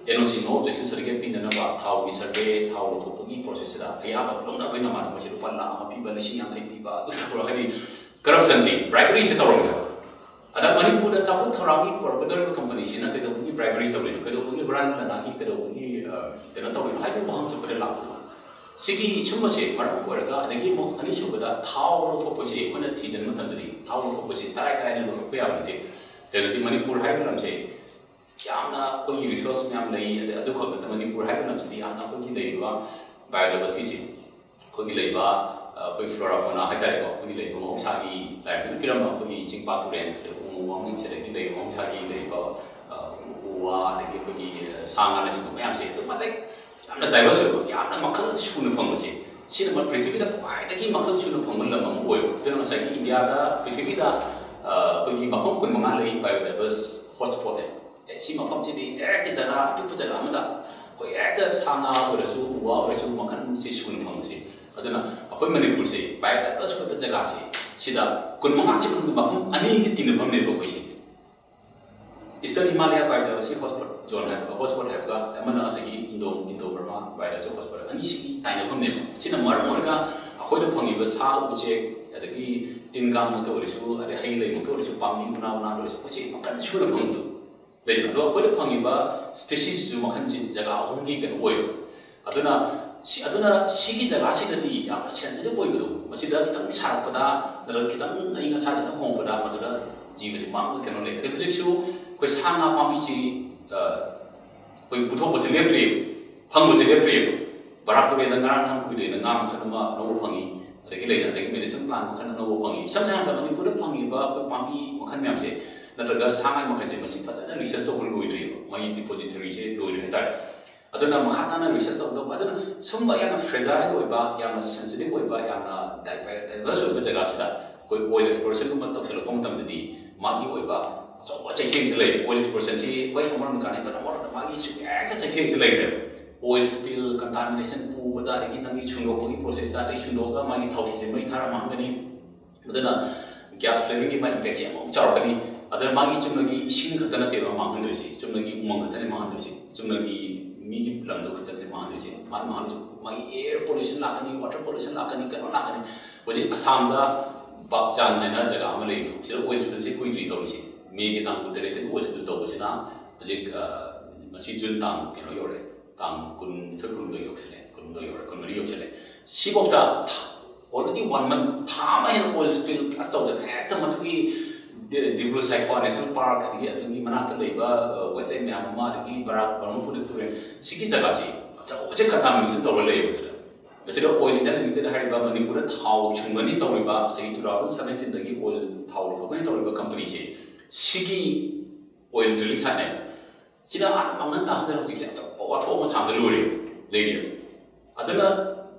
N O C, No Objection Certificate ꯄꯤꯅꯅꯕ, ꯊꯥꯎꯒꯤ ꯁꯔꯚꯦ, ꯊꯥꯎ ꯂꯧꯊꯣꯛꯄꯒꯤ ꯄ꯭ꯔꯣꯁꯦꯁꯁꯤꯗ ꯑꯌꯥꯕ ꯂꯧꯅꯕꯒꯤ ꯅꯃꯥꯗ ꯃꯣꯏꯁꯦ ꯂꯨꯄꯥ ꯂꯥꯈ ꯑꯃ ꯄꯤꯕ, ꯂꯤꯁꯤꯡ ꯌꯥꯡꯈꯩ ꯄꯤꯕ, ꯑꯗꯨ ꯇꯧꯔꯒꯗꯤ ꯀꯔꯞꯁꯟꯁꯤ, ꯕ꯭ꯔꯥꯏꯕꯔꯤꯁꯦ ꯇꯧꯔꯝꯃꯦꯕ꯫ ꯑꯗ ꯃꯅꯤꯄꯨꯔꯗ ꯆꯥꯎꯈꯠ ꯊꯧꯔꯥꯡꯒꯤ ꯄꯨꯔꯛꯀꯗꯧꯔꯤꯕ ꯀꯝꯄꯅꯤꯁꯤꯅ ꯀꯩꯗꯧꯕꯒꯤ ꯕ꯭ꯔꯥꯏꯕꯔꯤ ꯇꯧꯔꯤꯅꯣ, ꯀꯩꯗꯧꯕꯒꯤ ꯍꯨꯔꯥꯟ ꯂꯥꯟꯅꯥꯒꯤ, ꯀꯩꯗꯧꯕꯒꯤ, ꯑ, ꯀꯩꯅꯣ ꯇꯧꯔꯤꯅꯣ ꯍꯥꯏꯕꯒꯤ ꯋꯥꯍꯪꯁꯦ ꯑꯩꯈꯣꯏꯗ ꯂꯥꯛꯄꯗꯣ, ꯁꯤꯒꯤ ꯁꯨꯝꯕꯁꯦ ꯃꯔꯝ ꯑꯣꯏꯔꯒ, ꯑꯗꯒꯤ ꯑꯃꯨꯛ ꯑꯅꯤꯁꯨꯕꯗ ꯊꯥꯎ ꯂꯧꯊꯣꯛꯄꯁꯦ ꯑꯩꯈꯣꯏꯅ ꯊꯤꯖꯤꯟꯕ ꯃꯇꯝꯗꯗꯤ, ꯊꯥꯎ ꯂꯧꯊꯣꯛꯄꯁꯤ ꯇꯔꯥꯏ ꯇꯔꯥꯏꯅ ꯂꯧꯊꯣꯛꯄ ꯌꯥꯕ ꯅꯠꯇꯦ꯫ ꯀꯩꯅꯣꯗꯤ ꯃꯅꯤꯄꯨꯔ ꯍꯥꯏꯕ ꯂꯝꯁꯦ ꯌꯥꯝꯅ ꯑꯩꯈꯣꯏꯒꯤ ꯔꯤꯁꯣꯔꯁ ꯃꯌꯥꯝ ꯂꯩ꯫ ꯑꯗꯩ ꯑꯗꯨ ꯈꯛ ꯅꯠꯇꯅ ꯃꯅꯤꯄꯨꯔ ꯍꯥꯏꯕ ꯂꯝꯁꯤꯗꯤ ꯌꯥꯝꯅ ꯑꯩꯈꯣꯏꯒꯤ ꯂꯩꯔꯤꯕ ꯕꯥꯏꯑꯣꯗꯥꯏꯕꯔꯁꯤꯇꯤꯁꯦ, ꯑꯩꯈꯣꯏꯒꯤ ꯂꯩꯕ, ꯑ, ꯑꯩꯈꯣꯏ ꯐ꯭ꯂꯣꯔꯥ ꯐꯣꯅꯥ ꯍꯥꯏꯇꯥꯔꯦꯀꯣ, ꯑꯩꯈꯣꯏꯒꯤ ꯂꯩꯕ ꯃꯍꯧꯁꯥꯒꯤ ꯂꯥꯏꯔꯦꯝꯕꯤꯅ ꯄꯤꯔꯝꯕ ꯑꯩꯈꯣꯏꯒꯤ ꯆꯤꯡ ꯄꯥꯠ ꯇꯨꯔꯦꯜ, ꯑꯗꯩ ꯎꯃꯪ ꯋꯥꯃꯪ, ꯁꯤꯗꯒꯤ ꯂꯩꯕ ꯃꯍꯧꯁꯥꯒꯤ ꯂꯩꯔꯤꯕ, ꯑ, ꯎ ꯋꯥ, ꯑꯗꯒꯤ ꯑꯩꯈꯣꯏꯒꯤ, ꯑ, ꯁꯥ ꯉꯥꯅꯆꯤꯡꯕ ꯃꯌꯥꯝꯁꯦ ꯑꯗꯨꯛ ꯃꯇꯤꯛ ꯌꯥꯝꯅ ꯗꯥꯏꯕꯔꯁ ꯑꯣꯏꯕ, ꯌꯥꯝꯅ ꯃꯈꯜ ꯁꯨꯅ ꯐꯪꯕꯁꯦ, ꯁꯤꯅ ꯃ-, ꯄ꯭ꯔꯤꯊꯤꯕꯤꯗ ꯈ꯭ꯋꯥꯏꯗꯒꯤ ꯃꯈꯜ ꯁꯨꯅ ꯐꯪꯕ ꯂꯝ ꯑꯃ ꯑꯣꯏꯕ꯫ ꯑꯗꯨꯅ ꯉꯁꯥꯏꯒꯤ ꯏꯟꯗꯤꯌꯥꯗ, ꯄ꯭ꯔꯤꯊꯤꯕꯤꯗ, ꯑ, ꯑꯩꯈꯣꯏꯒꯤ ꯃꯐꯝ ꯀꯨꯟꯃꯉꯥ ꯂꯩ ꯕꯥꯏꯑꯣꯗꯥꯏꯕꯔꯁ ꯍꯣꯠꯁ꯭ꯄꯣꯠ ꯍꯥꯏꯅ꯫ ꯑꯦ, ꯁꯤ ꯃꯐꯝꯁꯤꯗꯤ ꯍꯦꯛꯇ ꯖꯒꯥ ꯑꯄꯤꯛꯄ ꯖꯒꯥ ꯑꯃꯗ ꯑꯩꯈꯣꯏ ꯍꯦꯛꯇ ꯁꯥ ꯉꯥ ꯑꯣꯏꯔꯁꯨ, ꯎ ꯋꯥ ꯑꯣꯏꯔꯁꯨ, ꯃꯈꯜꯁꯤ ꯁꯨꯅ ꯐꯪꯕꯁꯦ꯫ ꯑꯗꯨꯅ ꯑꯩꯈꯣꯏ ꯃꯅꯤꯄꯨꯔꯁꯦ ꯕꯥꯏꯑꯣꯗꯥꯏꯕꯔꯁ ꯑꯣꯏꯕ ꯖꯒꯥꯁꯦ, ꯁꯤꯗ ꯀꯨꯟꯃꯉꯥꯁꯤ ꯃꯅꯨꯡꯗ ꯃꯐꯝ ꯑꯅꯤꯒꯤ ꯇꯤꯟꯅꯐꯝꯅꯦꯕ ꯑꯩꯈꯣꯏꯁꯦ꯫ ꯏꯁꯇꯔꯟ ꯍꯤꯃꯥꯂꯌꯥ ꯕꯥꯏꯑꯣꯗꯥꯏꯕꯔꯁꯤꯇꯤ ꯍꯣꯠꯁ꯭ꯄꯣꯠ ꯖꯣꯟ ꯍꯥꯏꯕ, ꯍꯣꯠꯁ꯭ꯄꯣꯠ ꯍꯥꯏꯕꯒ ꯑꯃꯅ ꯉꯁꯥꯏꯒꯤ ꯏꯟꯗꯣ, ꯏꯟꯗꯣ ꯕꯔꯃꯥ ꯕꯥꯏꯑꯣꯗꯥꯏꯕꯔꯁꯤꯇꯤ ꯍꯣꯠꯁ꯭ꯄꯣꯠ, ꯑꯅꯤꯁꯤꯒꯤ ꯇꯥꯏꯅꯐꯝꯅꯦꯕ꯫ ꯑꯁꯤꯅ ꯃꯔꯝ ꯑꯣꯏꯔꯒ ꯑꯩꯈꯣꯏꯗ ꯐꯪꯉꯤꯕ ꯁꯥ ꯎꯆꯦꯛ, ꯑꯗꯒꯤ ꯇꯤꯟ ꯀꯥꯡꯃꯛꯇ ꯑꯣꯏꯔꯁꯨ, ꯑꯗꯩ ꯍꯩ ꯂꯩꯃꯛꯇ ꯑꯣꯏꯔꯁꯨ, ꯄꯥꯝꯕꯤ ꯎꯅꯥ ꯎꯅꯥꯗ ꯑꯣꯏꯔꯁꯨ, ꯑꯩꯈꯣꯏꯁꯦ ꯃꯈꯜ ꯁꯨꯅ ꯐꯪꯕꯗꯣ ꯂꯩꯗꯅ꯫ ꯑꯗꯣ ꯑꯩꯈꯣꯏꯗ ꯐꯪꯉꯤꯕ ꯁ꯭ꯄꯤꯁꯤꯁꯁꯤꯁꯨ ꯃꯈꯜꯁꯤ ꯖꯒꯥ ꯑꯍꯨꯝꯒꯤ ꯀꯩꯅꯣ ꯑꯣꯏꯌꯦꯕ꯫ ꯑꯗꯨꯅ ꯁꯤ ꯑꯗꯨꯅ ꯁꯤꯒꯤ ꯖꯒꯥꯁꯤꯗꯗꯤ ꯌꯥꯝꯅ ꯁꯦꯟꯁꯤꯇꯤꯚ ꯑꯣꯏꯕꯗꯣ, ꯃꯁꯤꯗ ꯈꯤꯇꯪ ꯁꯥꯔꯛꯄꯗ ꯅꯠꯇ꯭ꯔꯒ ꯈꯤꯇꯪ ꯑꯏꯪ ꯑꯁꯥꯁꯤꯅ ꯍꯣꯡꯕꯗ ꯃꯗꯨꯗ ꯖꯤꯕꯁꯤ ꯃꯥꯡꯕ ꯀꯩꯅꯣ ꯂꯩ꯫ ꯑꯗꯩ ꯍꯧꯖꯤꯛꯁꯨ ꯑꯩꯈꯣꯏ ꯁꯥ ꯉꯥ ꯄꯥꯝꯕꯤꯁꯤ ꯑꯩꯈꯣꯏ ꯄꯨꯊꯣꯛꯄꯁꯤ ꯂꯦꯞꯇ꯭ꯔꯤꯕ, ꯐꯪꯕꯁꯤ ꯂꯦꯞꯇ꯭ꯔꯤꯕ꯫ ꯕꯔꯥꯛ ꯇꯨꯔꯦꯜꯗ ꯉꯔꯥꯡ ꯅꯍꯥꯟ ꯀꯨꯏꯗ꯭ꯔꯤꯅ ꯉꯥ ꯃꯈꯜ ꯑꯃ ꯑꯅꯧꯕ ꯐꯪꯉꯤ, ꯑꯗꯒꯤ ꯂꯩꯗꯅ, ꯑꯗꯒꯤ ꯃꯦꯗꯤꯁꯤꯟ ꯄ꯭ꯂꯥꯟ ꯃꯈꯜ ꯑꯅꯧꯕ ꯐꯪꯉꯤ꯫ ꯏꯁꯝ ꯁꯝꯅ ꯍꯥꯏꯔꯕꯗ ꯃꯅꯤꯄꯨꯔꯗ ꯐꯪꯉꯤꯕ ꯑꯩꯈꯣꯏ ꯄꯥꯝꯕꯤ ꯃꯈꯜ ꯃꯌꯥꯝꯁꯦ ꯅꯠꯇ꯭ꯔꯒ ꯁꯥ ꯉꯥ ꯃꯈꯜꯁꯦ, ꯃꯁꯤ ꯐꯖꯅ ꯔꯤꯁꯔꯁ ꯇꯧꯕ ꯂꯣꯏꯗ꯭ꯔꯤꯕ, ꯃꯥꯒꯤ ꯗꯤꯄꯣꯖꯤꯇꯔꯤꯁꯦ ꯂꯣꯏꯗ꯭ꯔꯤ ꯍꯥꯏꯇꯥꯔꯦ꯫ ꯑꯗꯨꯅ ꯃꯈꯥ ꯇꯥꯅ ꯔꯤꯁꯔꯁ ꯇꯧꯒꯗꯧꯕ꯫ ꯑꯗꯨꯅ ꯁꯨꯝꯕ ꯌꯥꯝꯅ ꯐ꯭ꯔꯦꯖꯥꯏꯜ ꯑꯣꯏꯕ, ꯌꯥꯝꯅ ꯁꯦꯟꯁꯤꯇꯤꯚ ꯑꯣꯏꯕ, ꯌꯥꯝꯅ ꯗꯥꯏꯚꯔꯁ ꯑꯣꯏꯕ ꯖꯒꯥꯁꯤꯗ ꯑꯩꯈꯣꯏ ꯑꯣꯏꯜ ꯑꯦꯛꯁꯄ꯭ꯂꯣꯔꯦꯁꯟꯒꯨꯝꯕ ꯇꯧꯁꯤꯜꯂꯛꯄ ꯃꯇꯝꯗꯗꯤ ꯃꯥꯒꯤ ꯑꯣꯏꯕ ꯑꯆꯧꯕ ꯆꯩꯊꯦꯡꯁꯦ ꯂꯩ꯫ ꯑꯣꯏꯜ ꯑꯦꯛꯁꯄ꯭ꯂꯣꯔꯦꯁꯟꯁꯤ ꯍꯣꯏ ꯑꯃꯔꯣꯝꯗ ꯀꯥꯟꯅꯩ, but ꯑꯃꯔꯣꯝꯗ ꯃꯥꯒꯤ ꯁꯨꯝ ꯍꯦꯛꯇ ꯆꯩꯊꯦꯡꯁꯦ ꯂꯩꯈ꯭ꯔꯦꯕ꯫ ꯑꯣꯏꯜ ꯁ꯭ꯄꯤꯜ, ꯀꯟꯇꯥꯃꯤꯅꯦꯁꯟ ꯄꯨꯕꯗ, ꯑꯗꯒꯤ ꯅꯪꯒꯤ ꯁꯨꯡꯗꯣꯛꯄꯒꯤ ꯄ꯭ꯔꯣꯁꯦꯁꯇ, ꯑꯗꯩ ꯁꯨꯡꯗꯣꯛꯑꯒ ꯃꯥꯒꯤ ꯊꯥꯎꯁꯤꯁꯦ ꯃꯩ ꯊꯥꯔ ꯃꯥꯡꯍꯟꯒꯅꯤ꯫ ꯑꯗꯨꯅ ꯒ꯭ꯌꯥꯁ ꯐ꯭ꯂꯦꯌꯔꯒꯤ ꯃꯥꯒꯤ ꯏꯝꯄꯦꯛꯁꯦ ꯑꯃꯨꯛ ꯆꯥꯎꯔꯛꯀꯅꯤ꯫ ꯑꯗꯨꯅ ꯃꯥꯒꯤ ꯆꯨꯝꯅꯒꯤ ꯏꯁꯤꯡ ꯈꯛꯇ ꯅꯠꯇꯦꯕ ꯃꯥꯡꯍꯟꯗꯣꯏꯁꯦ, ꯆꯨꯝꯅꯒꯤ ꯎꯃꯪ ꯈꯛꯇꯅꯦ ꯃꯥꯡꯍꯟꯗꯣꯏꯁꯦ, ꯆꯨꯝꯅꯒꯤ ꯃꯤꯒꯤ ꯂꯝꯗꯣ ꯈꯛꯇꯅꯦ ꯃꯥꯡꯍꯟꯗꯣꯏꯁꯦ꯫ ꯃꯥꯅ ꯃꯥꯡꯍꯟꯗꯣꯏꯁꯦ ꯃꯥꯒꯤ ꯑꯦꯌꯔ ꯄꯣꯂꯨꯁꯟ ꯂꯥꯛꯀꯅꯤ, ꯋꯥꯇꯔ ꯄꯣꯂꯨꯁꯟ ꯂꯥꯛꯀꯅꯤ, ꯀꯩꯅꯣ ꯂꯥꯛꯀꯅꯤ꯫ ꯍꯧꯖꯤꯛ ꯑꯁꯥꯝꯗ ꯄꯥꯛ ꯆꯥꯟ ꯍꯥꯏꯅ ꯖꯒꯥ ꯑꯃ ꯂꯩꯕꯗꯣ, ꯁꯤꯗ ꯑꯣꯏꯜ ꯁ꯭ꯄꯤꯜꯁꯦ ꯀꯨꯏꯗ꯭ꯔꯤ ꯇꯧꯔꯤꯁꯦ꯫ ꯃꯦꯒꯤ ꯇꯥꯡ ꯀꯨꯟꯇꯔꯦꯠꯇꯒꯤ ꯑꯣꯏꯜ ꯁ꯭ꯄꯤꯜ ꯇꯧꯕꯁꯤꯅ ꯍꯧꯖꯤꯛ, ꯑ, ꯉꯁꯤ ꯖꯨꯟ ꯇꯥꯡ ꯀꯩꯅꯣ ꯌꯧꯔꯦ, ꯇꯥꯡ ꯀꯨꯟꯅꯤꯊꯣꯏ, ꯀꯨꯟꯍꯨꯝꯗꯣꯏ ꯌꯧꯁꯤꯜꯂꯦ, ꯀꯨꯟꯍꯨꯝꯗꯣꯏ ꯌꯧꯔꯦ, ꯀꯨꯟꯃꯔꯤ ꯌꯧꯁꯤꯜꯂꯦ꯫ ꯁꯤꯐꯥꯎꯗ already one month, ꯊꯥ ꯑꯃ ꯍꯦꯟꯅ ꯑꯣꯏꯜ ꯁ꯭ꯄꯤꯜ ꯑꯁ ꯇꯧꯗꯅ ꯍꯦꯛꯇ ꯃꯗꯨꯒꯤ ꯗꯤ-, ꯗꯤꯕ꯭ꯔꯨ ꯁꯥꯏꯈꯣꯋꯥ ꯅꯦꯁꯅꯦꯜ ꯄꯥꯔꯛ, ꯑꯗꯒꯤ ꯑꯗꯨꯒꯤ ꯃꯅꯥꯛꯇ ꯂꯩꯕ, ꯑ, ꯋꯦꯠꯂꯦꯟ ꯃꯌꯥꯝ ꯑꯃ, ꯑꯗꯒꯤ ꯕꯔꯥꯛ ꯕ꯭ꯔꯍꯃꯄꯨꯇ꯭ꯔ ꯇꯨꯔꯦꯜ, ꯁꯤꯒꯤ ꯖꯒꯥꯁꯤ ꯑꯆꯧꯕꯁꯦ ꯀꯟꯇꯥꯃꯤꯅꯦꯁꯟ ꯇꯧꯔ ꯂꯩꯌꯦꯕ ꯁꯤꯗ꯫ ꯃꯁꯤꯗ ꯑꯣꯏꯜ ꯏꯟꯗꯤꯌꯥ ꯂꯤꯃꯤꯇꯦꯠ ꯍꯥꯏꯔꯤꯕ ꯃꯅꯤꯄꯨꯔꯗ ꯊꯥꯎ ꯁꯨꯡꯒꯅꯤ ꯇꯧꯔꯤꯕ, ꯉꯁꯥꯏꯒꯤ two thousand seventeen ꯗꯒꯤ ꯑꯣꯏꯜ ꯊꯥꯎ ꯂꯧꯊꯣꯛꯀꯅꯤ ꯇꯧꯔꯤꯕ ꯀꯝꯄꯅꯤꯁꯦ, ꯁꯤꯒꯤ ꯑꯣꯏꯜ ꯗ꯭ꯔꯤꯂꯤꯡ ꯁꯥꯏꯠꯅꯦꯕ꯫ ꯁꯤꯅ ꯍꯥꯟꯅ ꯃꯥꯡꯍꯟ ꯇꯥꯍꯟꯗꯅ ꯍꯧꯖꯤꯛꯁꯦ ꯑꯆꯧꯕ ꯋꯥꯊꯣꯛ ꯑꯃ ꯁꯥꯕꯗ ꯂꯣꯏꯔꯦ, ꯂꯩꯔꯦꯕ꯫ ꯑꯗꯨꯅ,